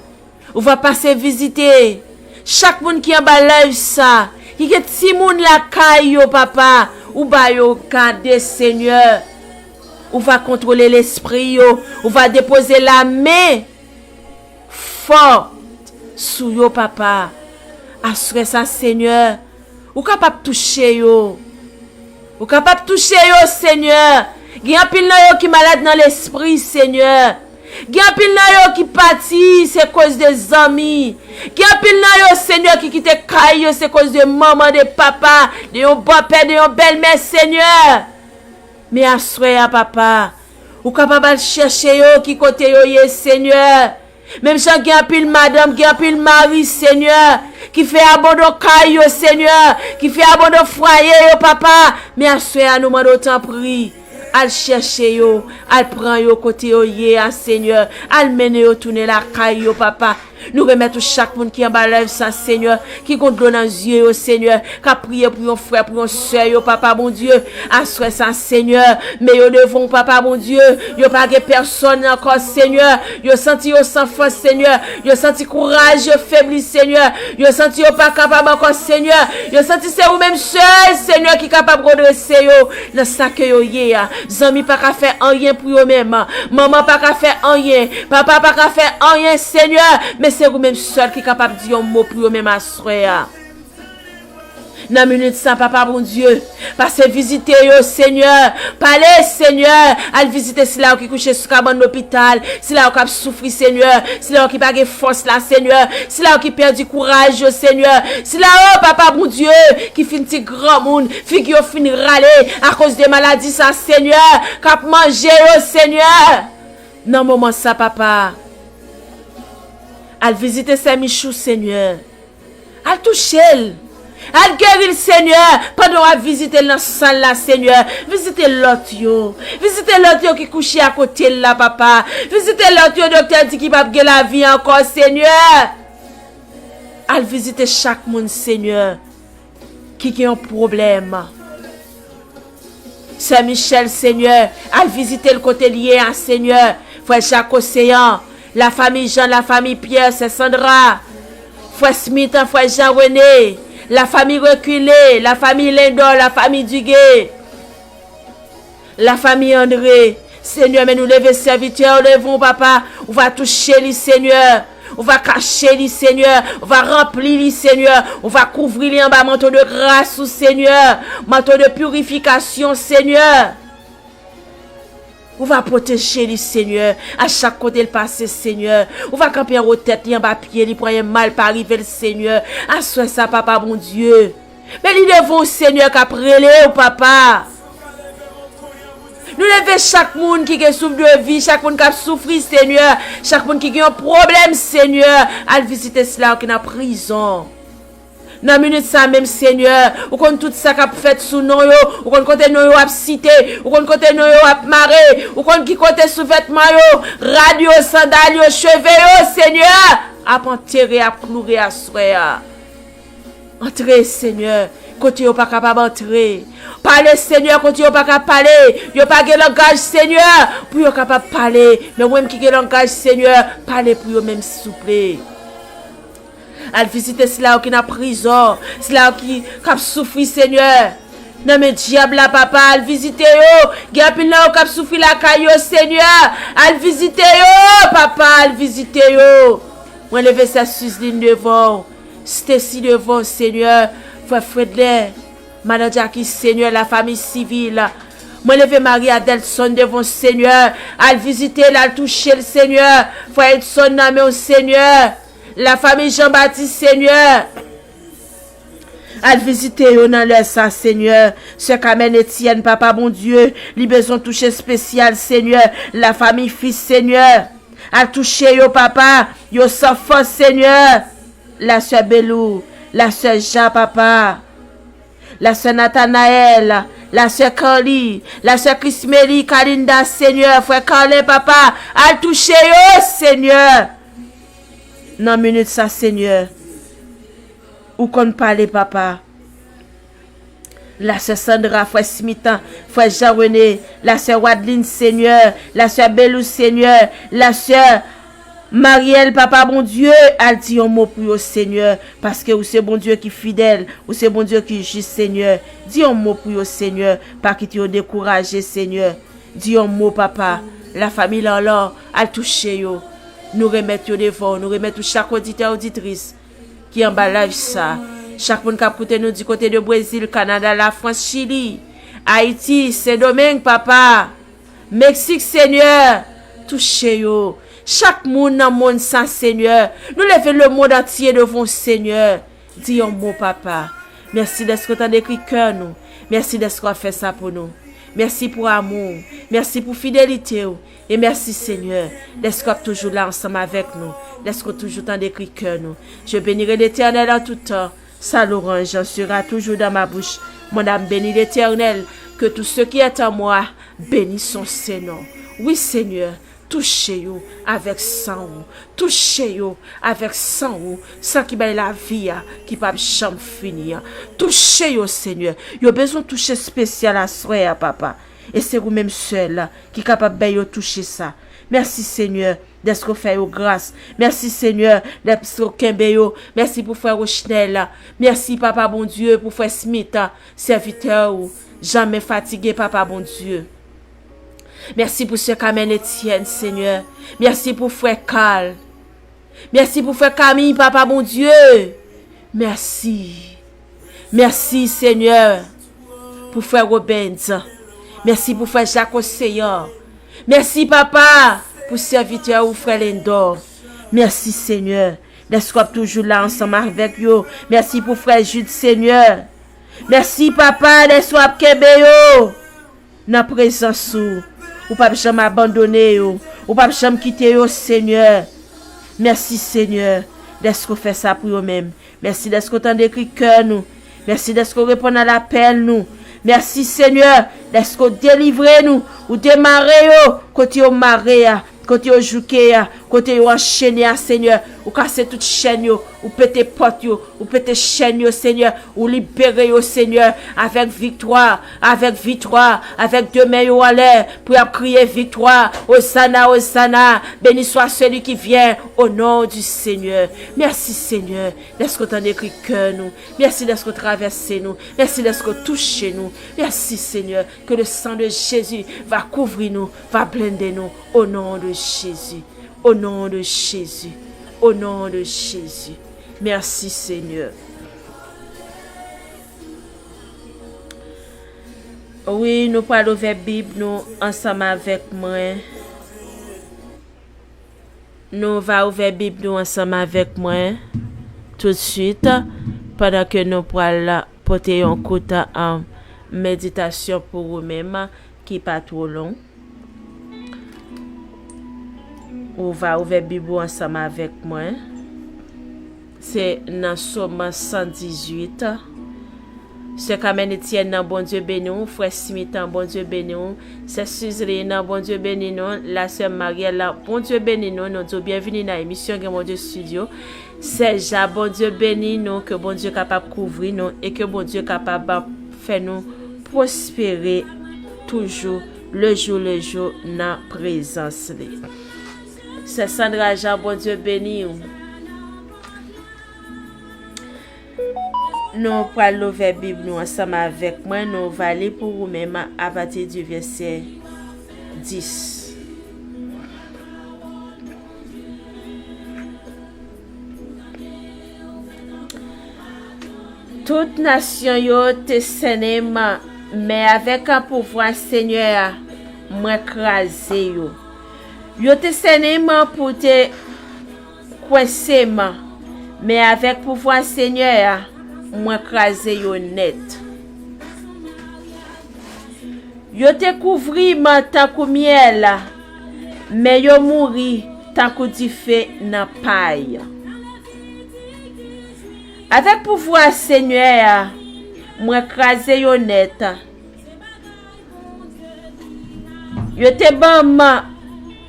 ou va pase vizite chak moun ki anba live sa, ki gen timoun lakay yo, Papa. Ou ba yo gade, Senyè. Ou va kontwole lespri yo. Ou va depoze lamen fò sou yo, Papa. Aswè sa, Senyè, ou kapab touche yo. Ou kapab touche yo, Senyè. Gen anpil nan yo ki malad nan lespri, Senyè. Gen anpil nan yo ki pati se koz de zanmi. Gen anpil nan yo, Senyè, ki kite kay yo se koz de manman, de papa, de yon bòpè, de yon bèlmè, Senyè. Men aswè a, Papa, ou kapab al chèche yo ki kote yo ye, Senyè. Menm jan gen anpil madanm, gen anpil mari, Senyè, ki fè abandon kay yo, Senyè, ki fè abandon fwaye yo, Papa. Men aswè a, nou mande w, tanpri, al chèche yo, al pran yo kote yo ye a, Senyè, al mennen yo tounen lakay yo, Papa. Nou remèt ou chak moun ki anba live sa, Senyè, ki gon dlo nan zye yo, Senyè, k ap priye pou yon frè, pou yon sè yo, Papa Bondye. Aswè sa, Senyè, men yo devan w, Papa Bondye. Yo pa gen pèsòn ankò, Senyè. Yo santi yo san fòs, Senyè. Yo santi kouraj yo febli, Senyè. Yo santi yo pa kapab ankò, Senyè. Yo santi se ou menm sèl, Senyè, ki kapab redrese yo nan sa ke yo ye a. Zanmi pa ka fè anyen pou yo menm. Manman pa ka fè anyen. Papa pa ka fè anyen, Senyè. Men se ou menm sèl ki kapab di yon mo pou yo menm aswè a. Nan minit sa, Papa Bondye, pase vizite yo, Senyè. Pale, Senyè. Al vizite sila yo ki kouche sou kabann lopital, sila yo k ap soufri, Senyè. Sila yo ki pa gen fòs la, Senyè. Sila yo ki pèdi kouraj yo, Senyè. Sila yo, Papa Bondye, ki fin ti granmoun, figi yo fin rale akoz de maladi sa, Senyè, k ap manje yo, Senyè. Nan moman sa, Papa, al vizite sè Michou, Senyè. Al touche l. Al geri l, Senyè, pandan w ap vizite l nan sal la, Senyè. Vizite lòt yo. Vizite lòt yo ki kouche akote l la, Papa. Vizite lòt yo, doktè di ki p ap gen lavi ankò, Senyè. Al vizite chak moun, Senyè, ki gen yon pwoblèm. Sè Michèl, Senyè, al vizite l kote l ye a, Senyè. Frè Jak Oseyan, lafanmi Jan, lafanmi Pyè, sè Sandra, frè Smith, frè Jan Rene, lafanmi Rekile, lafanmi Lendò, lafanmi Dugué, lafanmi André. Senyè, men nou leve sèvitè w devan w, Papa. Ou va touche li, Senyè. Ou va kache li, Senyè. Ou va ranpli li, Senyè. Ou va kouvri li anba manto de gras ou, Senyè. Manto de pirifikasyon, Senyè. Ou va pwoteje li, Senyè. A chak kote l pase, Senyè. Ou va kanpe anwo tèt li, anba pye li, pou anyen mal pa rive l, Senyè. Aswè sa, Papa Bondye. Men li devan w, Senyè, k ap rele w, Papa. Nou leve chak moun ki gen souf de vi, chak moun k ap soufri, Senyè. Chak moun ki gen yon pwoblèm, Senyè. Al vizite sila yo ki nan prizon. Nan minit sa menm, Senyè, ou konn tout sa k ap fèt sou non yo, ou konn kote non yo ap site, ou konn kote non yo ap mare, ou konn ki kote souvètman yo, rad yo, sandal yo, cheve yo, Senyè, ap antere, ap kloure aswè a. Antre, Senyè, kote yo pa kapab antre. Pale, Senyè, kote yo pa ka pale. Yo pa gen langaj, Senyè, pou yo kapab pale. Men ou menm ki gen langaj, Senyè, pale pou yo menm, souple. Al vizite sila yo ki nan prizon, sila yo ki, k ap soufri, Senyè. Nan men dyab la, Papa, al vizite yo. Gen anpil nan yo k ap soufri lakay yo, Senyè. Al vizite yo, Papa, al vizite yo. Mwen leve sè Sizlin devan w, Stacy devan w, Senyè. Frè Fredlè, Madan Jackie, Senyè, lafanmi Sivil. Mwen leve Maria Delson devan w, Senyè. Al vizite l, al touche l, Senyè. Frè Edson nan men w, Senyè. Lafanmi Jean Baptiste, Senyè. Al vizite yo nan lè sa, Senyè. Sè Kamèn Etyèn, Papa Bondye, li bezwen touche espesyal, Senyè. Lafanmi Fis, Senyè. Al touche yo, Papa. Yo san fòs, Senyè. Lasè Belou, lasè Ja, Papa. Lasè Nathanaël, lasè Carly, lasè Chrismely, Kalinda, Senyè, frè Carlin, Papa. Al touche yo, Senyè. Nan minit sa, Senyè, ou konn pale, Papa. Lasè Sandra, frè Smitan, frè Jean René, lasè Wadlin, Senyè, lasè Belou, Senyè, lasè Mariel, Papa Bondye, al di yon mo pou yo, Senyè, paske ou se Bondye ki fidèl, ou se Bondye ki jis, Senyè. Di yon mo pou yo, Senyè, pa kite yo dekouraje, Senyè. Di yon mo, Papa. Lafanmi Lanlan, al touche yo. Nou remèt yo devan w, nou remèt ou chak oditè, oditris ki anba live sa. Chak moun k ap koute nou di kote de Brezil, Kanada, Lafrans, Chili, Ayiti, Sendomeng, Papa, Meksik, Senyè, touche yo. Chak moun nan mond sa, Senyè. Nou leve lemonn antye devan w, Senyè. Di yon mo, Papa. Mèsi dèske w tande kri kè nou. Mèsi dèske w ap fè sa pou nou. Mèsi pou amou w. Mèsi pou fidelite w. E mèsi, Senyè, dèske w ap toujou la ansanm avèk nou, dèske w toujou tande kri kè nou. Je bénirai l'Éternel en tout temps. Sa louange sera toujours dans ma bouche. Mon âme bénit l'Éternel. Que tout ce qui est en moi bénisse son saint nom. Wi, Senyè, touche yo avèk san ou. Touche yo avèk san ou. San ki bay lavi a, ki p ap janm fini an. Touche yo, Senyè. Yo bezwen touche espesyal aswè a, Papa. E se ou menm sèl ki kapab bay yo touche sa. Mèsi, Senyè, dèske w fè yo gras. Mèsi, Senyè, dèske w kenbe yo. Mèsi pou frè Rochnel. Mèsi, Papa Bondye, pou frè Smith, sèvitè ou. Janmen fatige, Papa Bondye. Mèsi pou sè Kamèn Etyèn, Senyè. Mèsi pou frè Carl. Mèsi pou frè Kami, Papa Bondye. Mèsi. Mèsi, Senyè, pou frè Robens. Mèsi pou frè Jak Oseyan. Mèsi, Papa, pou sèvitè ou, frè Lendò. Mèsi, Senyè, dèske w ap toujou la ansanm avèk yo. Mèsi pou frè Jid, Senyè. Mèsi, Papa, dèske w ap kenbe yo nan prezans ou. Ou p ap janm abandone yo. Ou p ap janm kite yo, Senyè. Mèsi, Senyè, dèske w fè sa pou yo menm. Mèsi dèske w tande kri kè nou. Mèsi dèske w reponn a lapèl nou. Mèsi, Senyè, dèske w delivre nou. Ou demare yo kote yo mare a, kote yo jouke a, kote yo anchene a, Senyè. Ou kase tout chèn yo, ou pete pòt yo, ou pete chèn yo, Senyè. Ou libere yo, Senyè, avèk viktwa, avèk viktwa, avèk de men yo anlè, pou y ap kriye viktwa, Osana, Osana, béni soit celui qui vient au nom du Seigneur. Mèsi, Senyè, dèske w tande kri kè nou. Mèsi dèske w travèse nou. Mèsi dèske w touche nou. Mèsi, Senyè, que le sang de Jésus va couvrir nous, va blende nou, au nom de Jésus. Au nom de Jésus. Au nom de Jésus. Mèsi, Senyè. Wi, nou pral ouvè Bib nou ansanm avèk mwen. Nou va ouvè Bib nou ansanm avèk mwen toutswit, pandan ke nou pral pote yon kout, um, meditasyon pou ou menm ki pa twò long. Ou va ouvè Bib ou ansanm avèk mwen. Se nan Sòm san dizuit. Sè Kamèn Etyèn nan, Bondye beni w. Frè Smith nan, Bondye beni w. Sè Sizlin nan, Bondye beni nou. Lasè Mariel la, Bondye beni nou. Nou di w byenvini nan emisyon Gen Bondye Studio. Sè Ja, Bondye beni nou. Ke Bondye kapab kouvri nou e ke Bondye kapab fè nou pwospere toujou, lejou lejou nan prezans li. Sè Sandra Jean, Bondye beni w. Nou pral ouvè Bib nou ansanm avèk mwen. Nou va li pou ou menm apati di vèsè dis. Tout nasyon yo te sènen m, men avèk pouvwa Senyè a, mwen kraze yo. Yo te sènen m pou te kwense m, men avèk pouvwa Senyè a, mwen kraze yo nèt. Yo te kouvri m tankou myèl, men yo mouri tankou dife nan pay. Avèk pouvwa Senyè a, mwen kraze yo nèt. Yo te ban m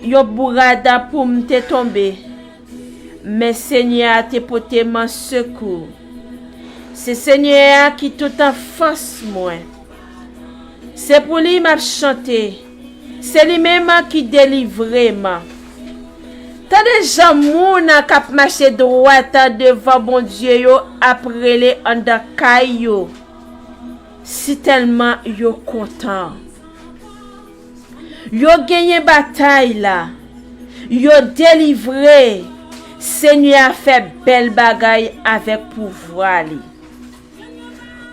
yon bourad pou m te tonbe, men Senyè a te pote m sekou. Se Senyè a ki tout fòs mwen. Se pou li m ap chante. Se li menm ki delivre m. Tande jan moun k ap mache dwat devan Bondye yo ap rele anndan kay yo. Sitèlman yo kontan. Yo genyen batay la. Yo delivre. Senyè a fè bèl bagay avèk pouvwa li.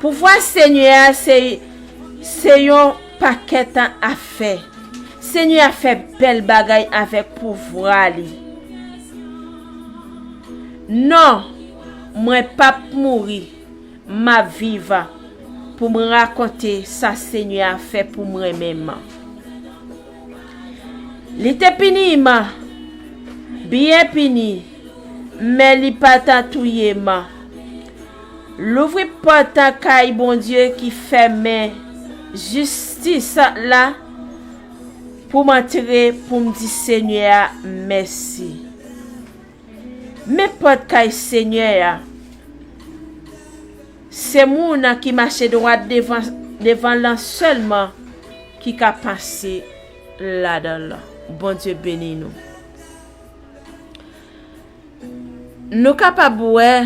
Pouvwa Senyè a se, se yon pakèt afè. Senyè a fè bèl bagay avèk pouvwa li. Non, mwen p ap mouri. M ap viv pou m rakonte sa Senyè a fè pou mwen menm. Li te pini m, byen pini, men li pa ta touye m. Louvri pòt kay Bondye ki fèmen jistis la pou m antre pou m di Senyè a mèsi. Men pòt kay Senyè a. Se moun ki mache dwat devan, devan l sèlman ki ka pase ladan l. Bondye beni nou. Nou kapab wè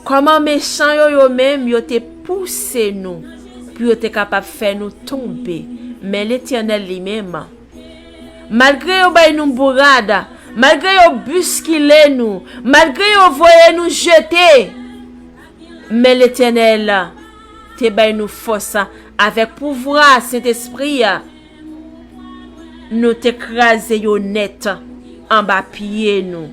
kòman mechan yo, yo menm, yo te pouse nou pou yo te kapab fè nou tonbe. Men Letènèl li menm, malgre yo bay nou bourad, malgre yo boskile nou, malgre yo voye nou jete, men Letènèl te bay nou fòs avèk pouvwa Sentespri a. Nou te kraze yo nèt anba pye nou.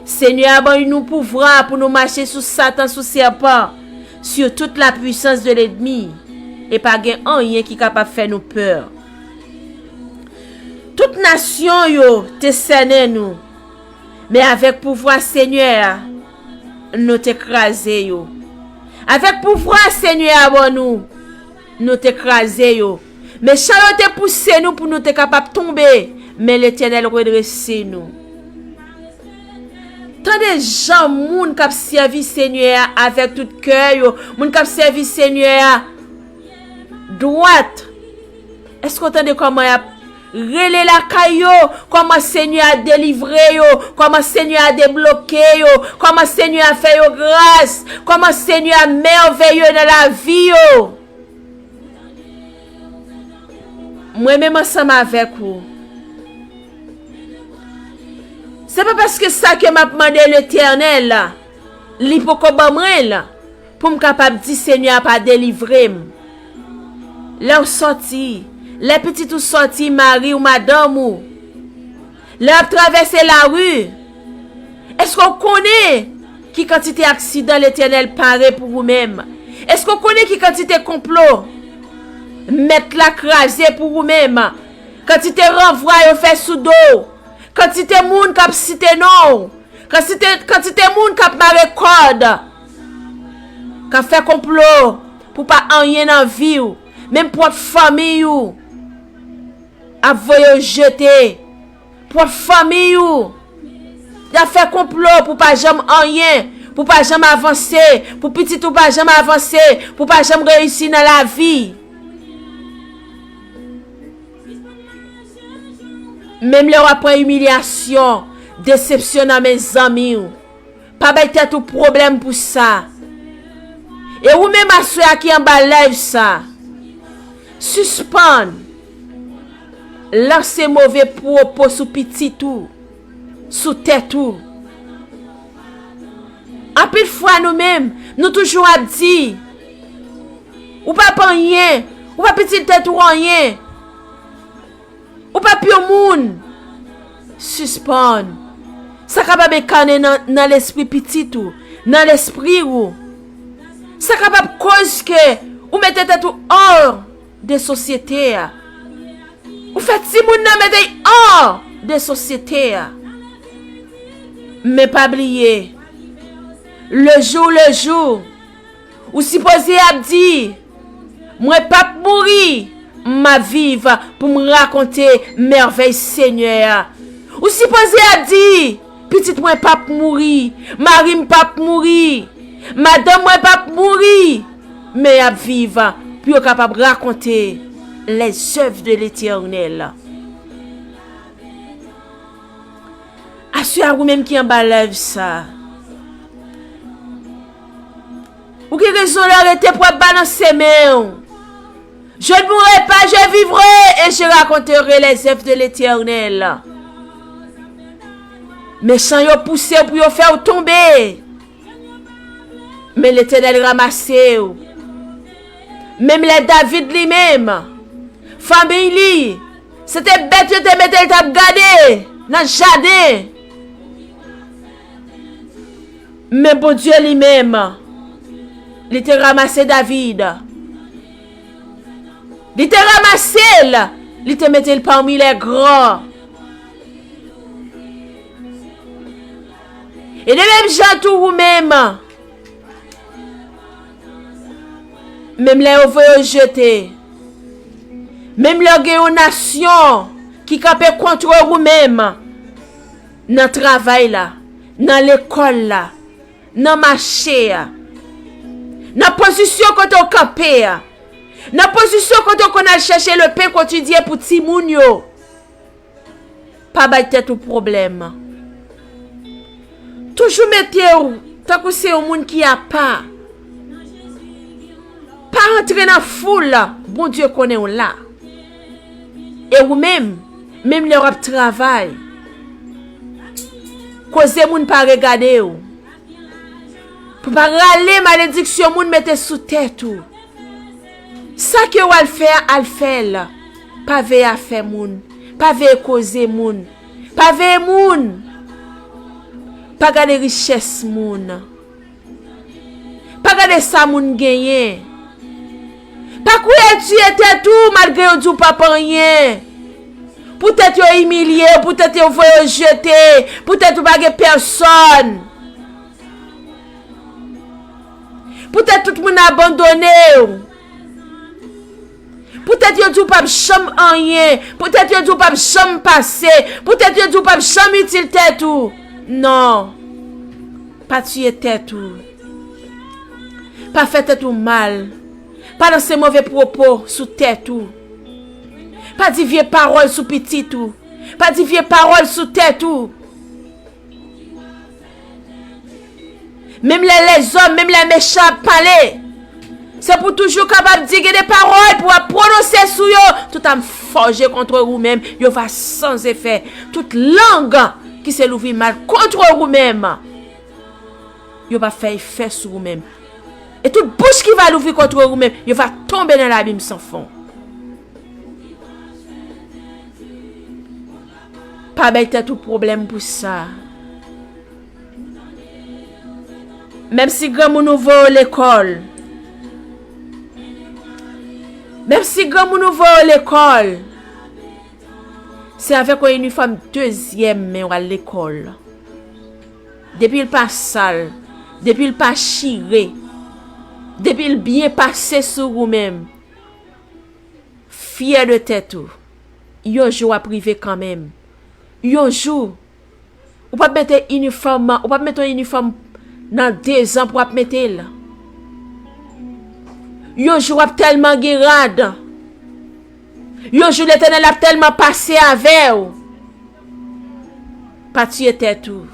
Senyè a ban nou pouvwa pou nou mache sou Satan, sou sèpan, sur toute la puissance de l'ennemi, e pa gen anyen ki kapab fè nou pè. Tout nasyon yo te sènen nou, men avèk pouvwa Senyè a, nou te kraze yo. Avèk pouvwa Senyè a ban nou, nou te kraze yo. Mechan yo te pouse nou pou nou te kapab tonbe, men Letènèl redrese nou. Tande jan moun k ap sèvi Senyè a avèk tout kè yo, moun k ap sèvi Senyè a dwat. Èske w tande kòman y ap rele lakay yo? Kòman Senyè a delivre yo? Kòman Senyè a debloke yo? Kòman Senyè a fè yo gras? Kòman Senyè a mèveye nan lavi yo? Mwen menm ansanm avèk ou. Se pa paske sa ke m ap mande Letènèl la, li poko ban mwen l, pou m kapab di Senyè a pa delivre m. Lè w sòti, lè pitit ou sòti, mari w, madanm ou, lè w ap travèse lari, èske w konnen ki kantite aksidan Letènèl pare pou ou menm? Èske w konnen ki kantite konplo Mèt la kraze pou ou menm? Kantite ranvwa yo fè sou do w, kantite moun k ap site non w, kantite, kantite moun k ap mare kòd, k ap fè konplo pou pa anyen nan vi w, menm pwòp fanmiy ou ap voye w jete, pwòp fanmiy ou, y ap fè konplo pou pa janm anyen, pou pa janm avanse, pou pitit ou pa janm avanse, pou pa janm reyisi nan lavi. Menm lè w ap pran imilyasyon, desepsyon nan men zanmi w, pa bay tèt ou pwoblèm pou sa. E ou menm aswè a ki anba live sa, sispann lanse move pwopo sou pitit ou, sou tèt ou. Anpil fwa nou menm, nou toujou ap di, ou pa p anyen, ou pa pitit tèt ou anyen. Ou pa p yon moun. Sispann. Sa kapab enkannen nan, nan lespri pitit ou, nan lespri ou. Sa kapab koz ke ou mete tèt ou hors de sosyete a. Ou fè timoun nan mete y hors de sosyete a. Men pa bliye, le jour le jour, ou sipoze ap di, mwen p ap mouri, m ap viv pou m rakonte mèvèy Senyè a. Ou sipoze ap di, pitit mwen p ap mouri, mari m p ap mouri, madanm mwen p ap mouri, men y ap viv pou yo kapab rakonte les œuvres de l'Éternel. Aswè a, ou menm ki anba live sa, ou gen rezon lè w rete pou w ap balanse men w. Je ne mourrai pas, je vivrai et je raconterai les œuvres de l'Éternel. Mechan yo pouse w pou yo fè w tonbe. Men Letènèl ranmase w. Menm lè David li menm, fanmiy li, se te bèt yo te mete l t ap gade nan jaden. Men Bondye li menm, li te ranmase David. Li te ranmase l, li te mete l pami lè gran. E de menm jan tou ou menm, menm lè yo voye w jete, menm lè w gen yon nasyon ki kanpe kont ou menm, nan travay la, nan lekòl la, nan mache a, nan pozisyon kote w kanpe a, nan pozisyon kote w konn al chèche lepen kotidyen pou timoun yo, pa bay tèt ou pwoblèm. Toujou mete w tankou se yon moun ki apa. Pa antre nan foul, Bondye konnen w la. E ou menm, menm lè w ap travay, koze moun pa regade w. Pou pa rale malediksyon moun mete sou tèt ou. Sa ke w al fè a, al fè l. Pa veye afè moun. Pa veye koze moun. Pa veye moun. Pa gade richès moun. Pa gade sa moun genyen. Pa kouye tiye tèt ou malgre yo di w p ap anyen. Poutèt yo imilye w, poutèt yo voye w jete, poutèt ou pa gen pèsòn. Poutèt tout moun abandone w. Poutèt yo di w p ap janm anyen. Poutèt yo di w p ap janm pase. Poutèt yo di w p ap janm itil tèt ou. Non. Pa tiye tèt ou. Pa fè tèt ou mal. Pa lanse move pwopo sou tèt ou. Pa di vye pawòl sou pitit ou. Pa di vye pawòl sou tèt ou. Menm lè lèzòm, menm lè mechan ap pale, se pou toujou kapab di gen de pawòl pou w ap pwononse sou yo. Toute âme forgée contre vous-même, yo va sans effet. Tout lang ki se louvri mal contre vous-même, yo p ap fè efè sou ou menm. E tout bouch ki va louvri contre vous-même, yo va tomber dans l'abîme sans fond. Pa bay tèt ou pwoblèm pou sa. Menm si granmoun ou voye w lekòl, menm si granmoun ou voye w lekòl, se avèk yon inifòm dezyèm men w al lekòl. Depi l pa sal, depi l pa chire, depi l byen pase sou ou menm, fyè de tèt ou. Yon jou w ap rive kanmenm. Yon jou, ou p ap mete inifòm, ou p ap mete yon inifòm nan dezan pou w ap mete l. Yon jou w ap tèlman gen rad. Yon jou Letènèl ap tèlman pase avè w. Pa tiye tèt ou.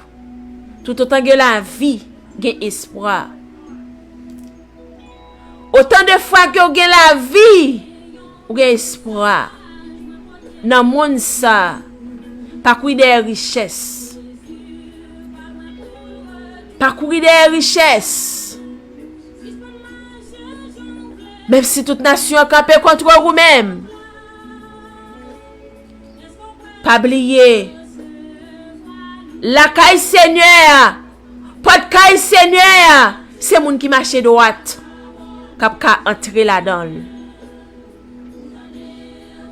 Toutotan gen lavi, gen espwa. Otan de fwa ke w gen lavi, ou gen espwa. Nan monn sa, pa kouri dèyè richès. Pa kouri dèyè richès. Menm si tout nasyon an kanpe kont ou menm, pa bliye, lakay Senyè a, pòt kay Senyè a, se moun ki mache dwat k ap ka antre ladan l.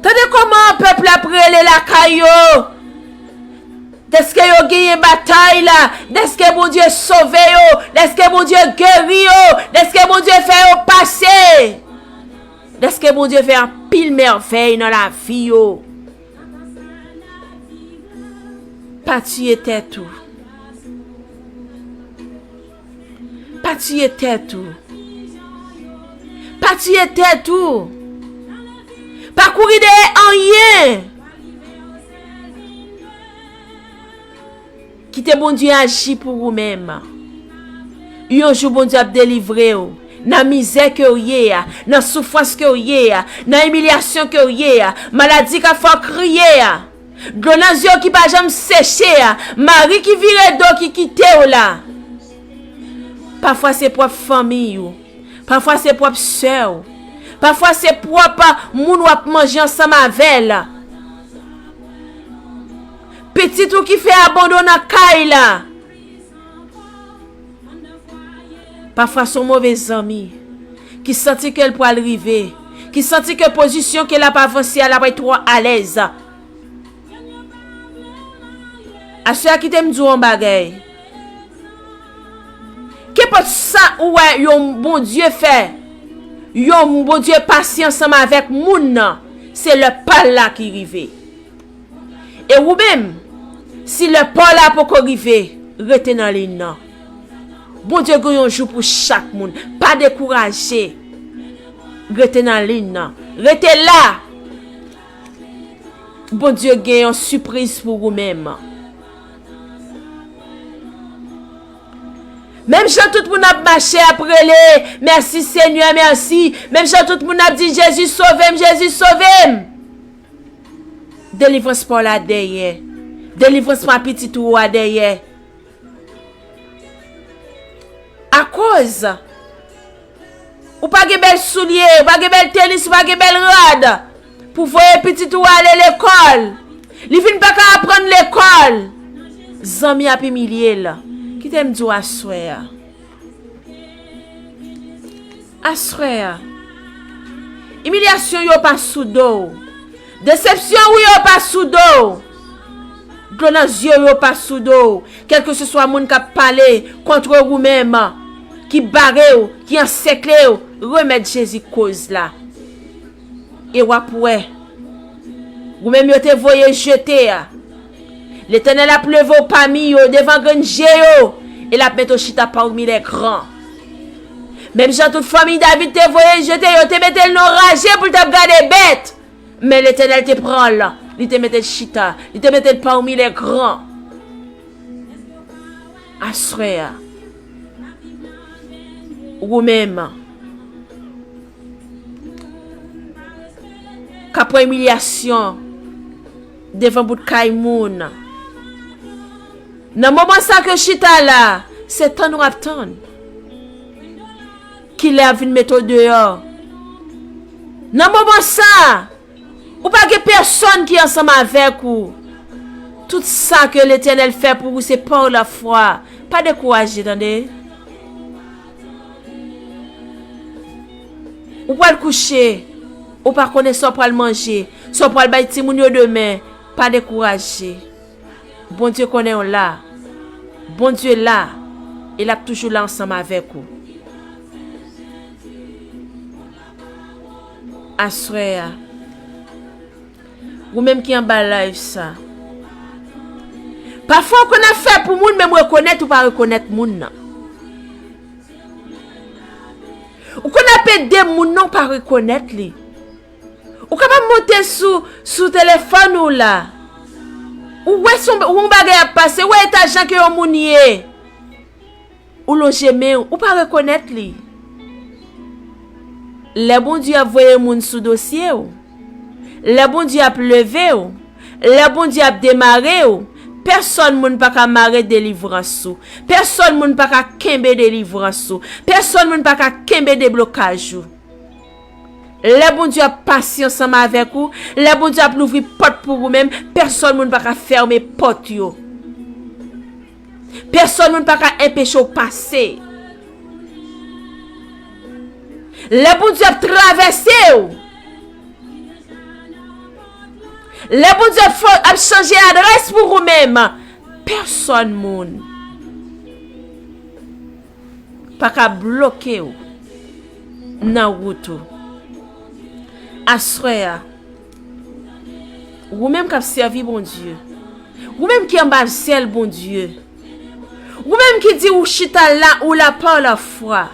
Tande kòman pèp la ap rele lakay yo, dèske yo genyen batay la, dèske Bondye sove yo, dèske Bondye geri yo, dèske Bondye fè yo pase, dèske Bondye fè anpil mèvèy nan lavi yo. Pa tiye tèt ou. Pa tiye tèt ou. Pa tiye tèt ou. Pa kouri dèyè anyen. Kite Bondye aji pou ou menm. Yon jou Bondye ap delivre w nan mizè ke w ye a, nan soufrans ke w ye a, nan imilyasyon ke w ye a, maladi k ap fè w kriye a. Dlo nan zye w ki pa janm seche a, mari ki vire do ki kite w la. Pafwa se pwòp fanmiy ou, pafwa se pwòp sè w, pafwa se pwòp moun w ap manje ansanm avè l. Pitit ou ki fè abandon nan kay la. Pafwa se yon move zanmi ki santi ke l pral rive, ki santi ke pozisyon ke l ap avanse a, l ap twò alèz. Aswè a, kite m di w yon bagay. Kenpòt sa ou wè yon Bondye fè, yon Bondye pase ansanm avèk moun nan, se lè pa l la ki rive. E ou menm, si lè pa w la poko rive, rete nan liy nan. Bondye gen yon jou pou chak moun. Pa dekouraje. Rete nan liy nan. Rete la. Bondye gen yon sipriz pou ou menm. Menm jan tout moun ap mache ap rele, "Mèsi Senyè, mèsi." Menm jan tout moun ap di, "Jezi sove m, Jezi sove m." Delivrans pa w la dèyè. Delivrans pa pitit ou a dèyè. Akoz ou pa gen bèl soulye, ou pa gen bèl tenis, ou pa gen bèl rad pou voye pitit ou ale lekòl. Li vin pa ka aprann lekòl. Zanmi ap imilye l. Kite m di w aswè a. Aswè a, imilyasyon yo pa sou do w. Desepsyon ou yo pa sou do w. Dlo nan zye w yo pa sou do w. Kèlkeseswa moun k ap pale kont ou menm, ki bare w, ki ansèkle w, remèt Jezi koz la. E w ap wè. Ou menm yo te voye jete a. Letènèl ap leve w pami yo, devan grenn je yo, e l ap mete w chita pami lè gran. Menm jan tout fanmi David te voye jete, yo te mete l nan raje pou l t ap gade bèt. Men Letènèl te pran l, li te mete l chita, li te mete l pami lè gran. Aswè a, ou menm, k ap pran imilyasyon devan bout kay moun. Nan moman sa ke w chita la, se tann w ap tann. Kilè y ap vin mete w deyò? Nan moman sa, ou pa gen pèsonn ki ansanm avèk ou. Tout sa ke Letènèl fè pou ou, se pa la fwa. Pa dekouraje, tande. Ou pral kouche, ou pa konnen sa w pral manje, sa w pral bay timoun yo demen. Pa dekouraje. Bondye konnen w la. Bondye la, e l ap toujou la ansanm avèk ou. Aswè a, ou menm ki anba live sa, pafwa ou konn ap fè pou moun, men ou rekonèt ou pa rekonèt moun nan. Ou konn ap ede moun nan, ou pa rekonèt li. Ou kapab monte sou, sou telefòn ou la. Ou wè son, ou wè yon bagay ap pase, ou wè eta jan ke yon moun ye. Ou lonje men w, ou pa rekonèt li. Lè Bondye ap voye moun sou dosye w, lè Bondye ap leve w, lè Bondye ap demare w, pèsòn moun pa ka mare delivrans ou. Pèsòn moun pa ka kenbe delivrans ou. Pèsòn moun pa ka kenbe deblokaj ou. Lè Bondye ap pase ansanm avèk ou, lè Bondye ap louvri pòt pou ou menm, pèsòn moun pa ka fèmen pòt yo. Pèsòn moun pa ka enpeche w pase. Lè Bondye ap travèse w, lè Bondye ap fè, ap chanje adrès pou ou menm, pèsòn moun pa ka bloke w nan wout ou. Aswè a, ou menm k ap sèvi Bondye, ou menm ki anba zyèl Bondye, ou menm ki di ou chita la, ou la pa la fwa,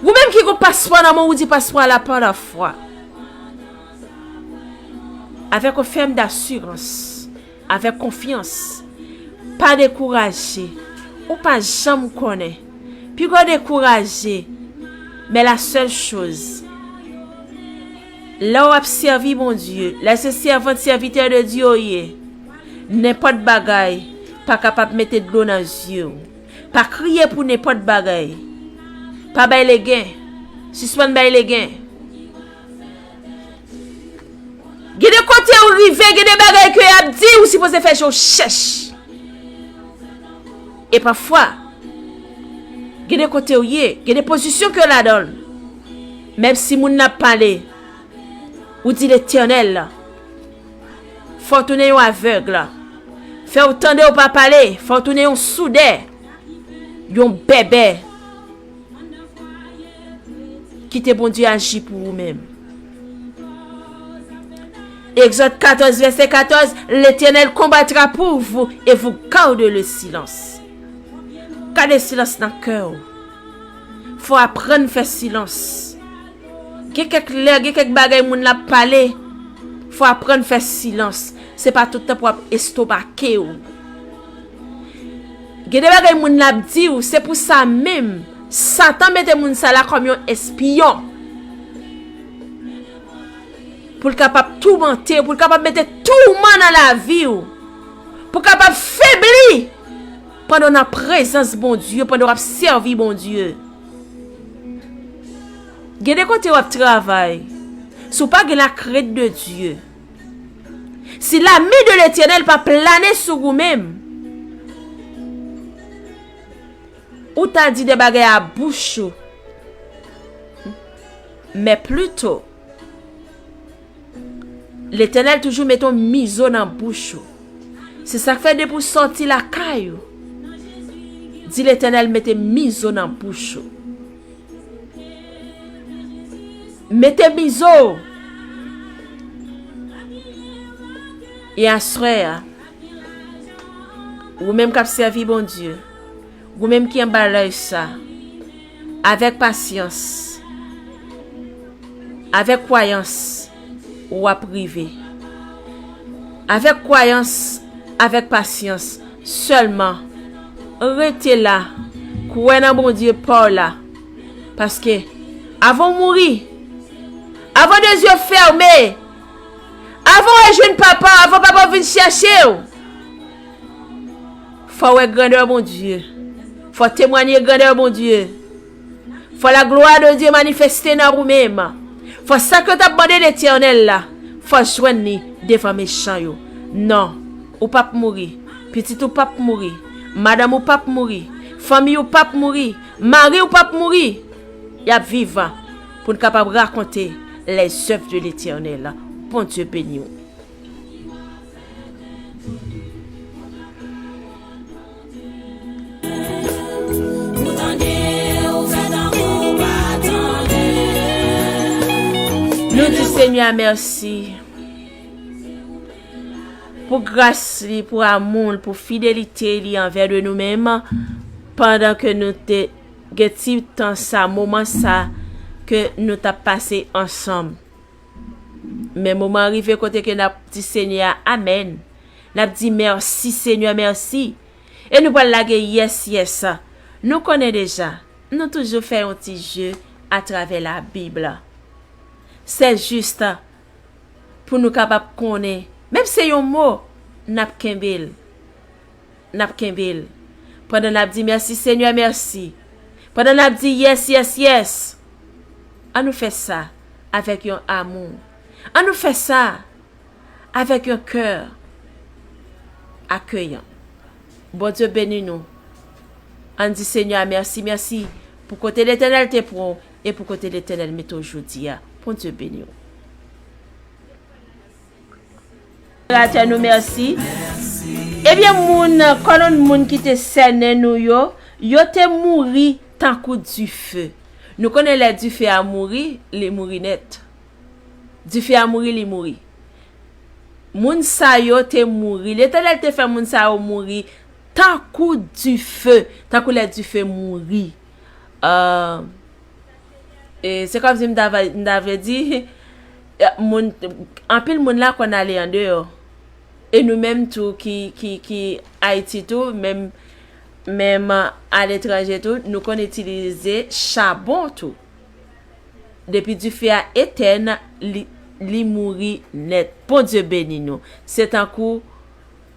ou menm ki gon paspò nan men w, ou di paspò a la pa la fwa, avèk yon fèm dasirans, avèk konfyans. Pa dekouraje. Ou pa janm konnen. Piga w dekouraje. Men la sèl choz, lè w ap sèvi Bondye, lè se sèvant, sèvitè de Dye w ye, nenpòt bagay pa kapab mete dlo nan zye w. Pa kriye pou nenpòt bagay. Pa bay legen. Sispann bay legen. Gen de kote ou rive, gen de bagay ke y ap di, ou sipoze fè je w chèch. E pafwa, gen de kote ou ye, gen de pozisyon ke w ladan l. Menm si moun nan ap pale, ou di Letènèl, fè w tounen yon avèg. Fè w tande, ou pa pale, fè w tounen yon soudè, yon bèbè. Kite Bondye aji pou ou menm. Egzòd katòz, vèsè katòz, L'Éternel combattra pour vous et vous gardez le silence. Gade silans nan kè w. Fò w aprann fè silans. Gen kèk lè, gen kèk bagay moun l ap pale, fò w aprann fè silans. Se pa tout tan pou w ap estomake w. Gen de bagay moun l ap di w, se pou sa menm, Satan mete moun sa la kòm yon espyon. Pou l kapab toumante w, pou l kapab mete touman nan lavi w, pou w kapab febli pandan w nan prezans Bondye, pandan w ap sèvi Bondye. Gen de kote w ap travay, si w pa gen la crainte de Dieu, si la main de l'Éternel pa plane sou ou menm, ou ta di de bagay a bouch ou, men plito, Letènèl toujou mete yon mizo nan bouch ou. Se sa k fè depi w sòti lakay ou, di Letènèl mete mizo nan bouch ou. Mete mizo w. E aswè a, ou menm k ap sèvi Bondye, ou menm ki anba lèy sa, avèk pasyans, avèk kwayans, w ap rive. Avèk kwayans, avèk pasyans, sèlman rete la, kwè nan Bondye pa w la. Paske, avan w mouri, avan de zye fèmen, avan w al jwenn papa, avan papa w vin chèche w, fò w wè grandè Bondye. Fò w temwanye grandè Bondye. Fò la gloire de Dieu manifeste nan ou menm. Fò sa ke w t ap mande Letènèl la, fò w jwenn li devan mechan yo. Non. Ou p ap mouri. Pitit ou p ap mouri. Madanm ou p ap mouri. Fanmi ou p ap mouri. Mari ou p ap mouri. Y ap viv pou n kapab rakonte les œuvres de l'Éternel. Bondye beni w. Nou di Senyè a mèsi pou gras li, pou amou l, pou fidelite li anvè de nou menm, pandan ke nou te gen ti tan sa, moman sa, ke nou t ap pase ansanm. Men moman an rive kote ke n ap di Senyè a amèn. N ap di mèsi, Senyè, mèsi. E nou pral lage yès, yès. Nou konnen deja, nou toujou fè yon ti je atravè Labib la. Se jis pou nou kapab konnen, menm se yon mo, n ap kenbe l. N ap kenbe l. Pandan n ap di mèsi, Senyè, mèsi. Pandan n ap di yès, yès, yès. An nou fè sa avèk yon amou. An nou fè sa avèk yon kè akeyan. Bondye beni nou. Ann di Senyè a mèsi, mèsi pou kote Letènèl te pran w e pou kote Letènèl mete w jodi a. Bondye beni w. Atè nou mèsi. Ebyen, moun, kòlonn moun ki te sènen nou yo, yo te mouri tankou dife. Nou konnen lè dife a mouri, li mouri nèt. Dife a mouri, li mouri. Moun sa yo te mouri. Letènèl te fè moun sa yo mouri tankou dife, tankou lè dife mouri. Ah, e se kòmsi m ta va, m ta vle di, moun, anpil moun la konn ale andeyò. E nou menm tou ki, ki, ki Ayiti tou, menm, menm aletranje tou, nou konn itilize chabon tou. Depi dife a etèn, li, li mouri nèt. Bondye beni nou. Se tankou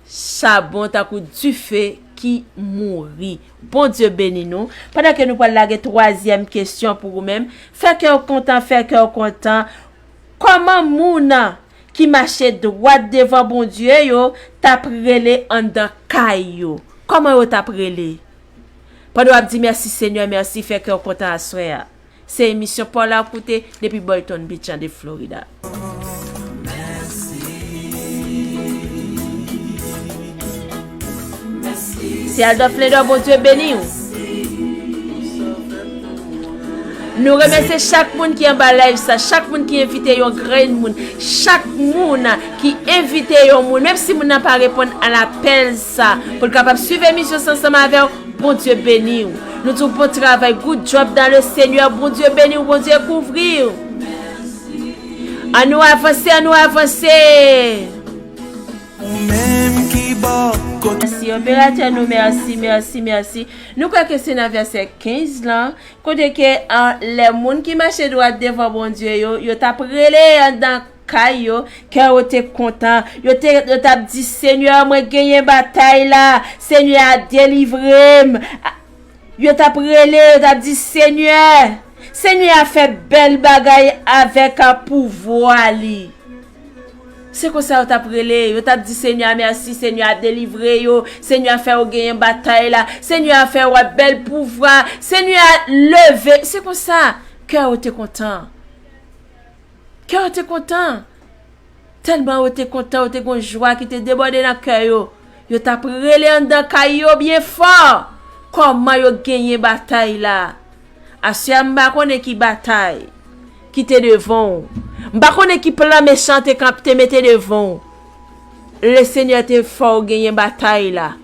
chabon, tankou dife ki mouri. Bondye beni nou. Pandan ke nou pral lage twazyèm kesyon pou ou menm, fè kè w kontan, fè kè w kontan. Kòman moun ki mache dwat devan Bondye yo t ap rele anndan kay yo? Kòman yo t ap rele? Pandan w ap di mèsi Senyè, mèsi, fè kè w kontan aswè a. Se emisyon pa w la w ap koute depi Boynton Beach an de Florida. Se Aldor Flendor, Bondye beni w. Nou remèsye chak moun ki anba live sa, chak moun ki envite yon grenn moun, chak moun ki envite yon moun, menm si moun nan pa reponn a lapèl sa, pou l kapab swiv emisyon sa ansanm avè w, Bondye beni w. Nou di w bon travay, good job dans le Seigneur, Bondye beni w, Bondye kouvri w. Ann nou avanse, ann nou avanse. Ou menm ki bò kote. Mèsi, operatè nou, mèsi, mèsi, mèsi. Nou kwè ke se nan vèsè kenz lan, kote ke, a, lè moun ki mache dwat devan Bondye yo, yo t ap rele anndan kay yo, kè yo te kontan. Yo te, yo t ap di, Senyè, mwen genyen batay la. Senyè a delivre m. A, yo t ap rele, yo t ap di, Senyè, Senyè a fè bèl bagay avèk, a, pouvwa li. Se konsa yo t ap rele, yo t ap di Senyè a mèsi, Senyè a delivre yo, Senyè a fè yo genyen batay la, Senyè a fè yo wè bèl pouvwa, Senyè a leve. Se konsa, kè yo te kontan. Kè yo te kontan. Tèlman yo te kontan, yo te gon jwa ki te debòde nan kè yo. Yo t ap rele anndan kay yo byen fò. Kòman yo genyen batay la? Aswè a, m pa konnen ki batay ki te devan w. M pa konnen ki plan mechan te kanp-, te mete devan w. Lesenyè te fè w genyen batay la.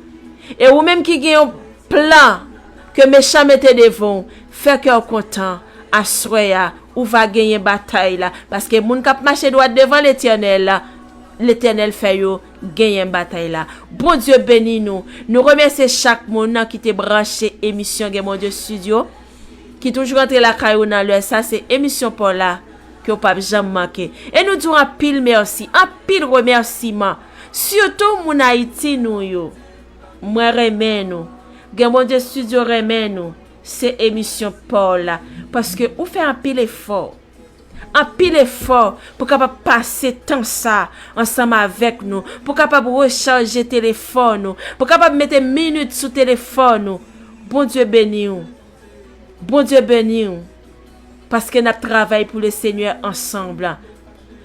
E ou menm ki gen yon plan ke mechan mete devan w, fè kè w kontan. Aswè a, ou va genyen batay la. Paske moun k ap mache dwat devan Letènèl la, Letènèl fè yo genyen batay la. Bondye beni nou. Nou remèsye chak moun nan ki te branche emisyon Gen Bondye Studio, ki toujou rantre lakay ou nan lè sa. Se emisyon pa w la ke w p ap janm manke. E nou di w anpil mèsi, anpil remèsiman. Sitou moun Ayiti nou yo. Mwen renmen nou. Gen Bondye Studio renmen nou. Se emisyon pa w la. Paske ou fè anpil efò. anpil efò pou kapab pase tan sa ansanm avèk nou, pou kapab rechaje telefòn nou, pou kapab mete minit sou telefòn nou. Bondye beni w. Bondye beni w. Paske n ap travay pou Lesenyè ansanm.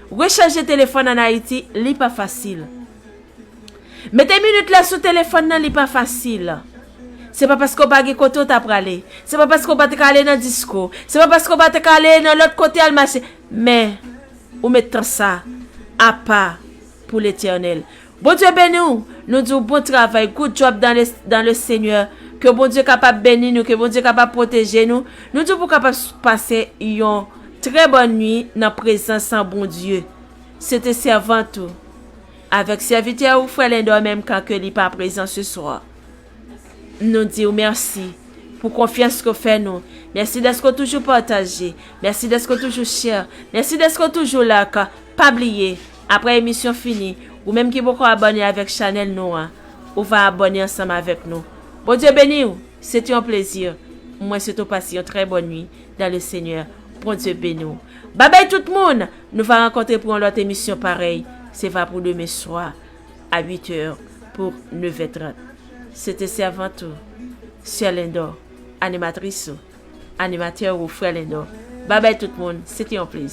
Rechaje telefòn ann Ayiti, li pa fasil. Mete minit la sou telefòn nan, li pa fasil. Se pa paske w pa gen kote w ta prale. Se pa paske w pa te ka ale nan disko. Se pa paske w pa te ka ale nan lòt kote al mache. Men, ou met tan sa apa pou Letènèl. Bondye beni w. Nou di w bon travay. Good job dans le, dans le Seigneur. Ke Bondye kapab beni nou, ke Bondye kapab pwoteje nou. Nou di w pou kapab pase yon trè bòn nwi nan prezans an Bondye. Se te sèvant ou, avèk sèvitè ou, frè Lendò, menm kan ke li pa prezan se swa. Nou di w mèsi pou konfyans ke w fè nou. Mèsi dèske w toujou pataje. Mèsi dèske w toujou share. Mèsi dèske w toujou like. Pa bliye, apre emisyon fini, ou menm ki poko abòne avèk chanèl nou an, ou va abòne ansanm avèk nou. Bondye beni w. Se te yon plezi. Mwen swete w pase yon trè bòn nwi dans le Seigneur. Bondye beni w. Babay tout moun. Nou va rankontre pou yon lòt emisyon parèy. Se va pou demen swa a uit è pou nèf è trant. Se te sèvant ou, Sè Lendò, animatris ou, animatè ou, frè Lendò. Babay tout moun. Se te yon plezi.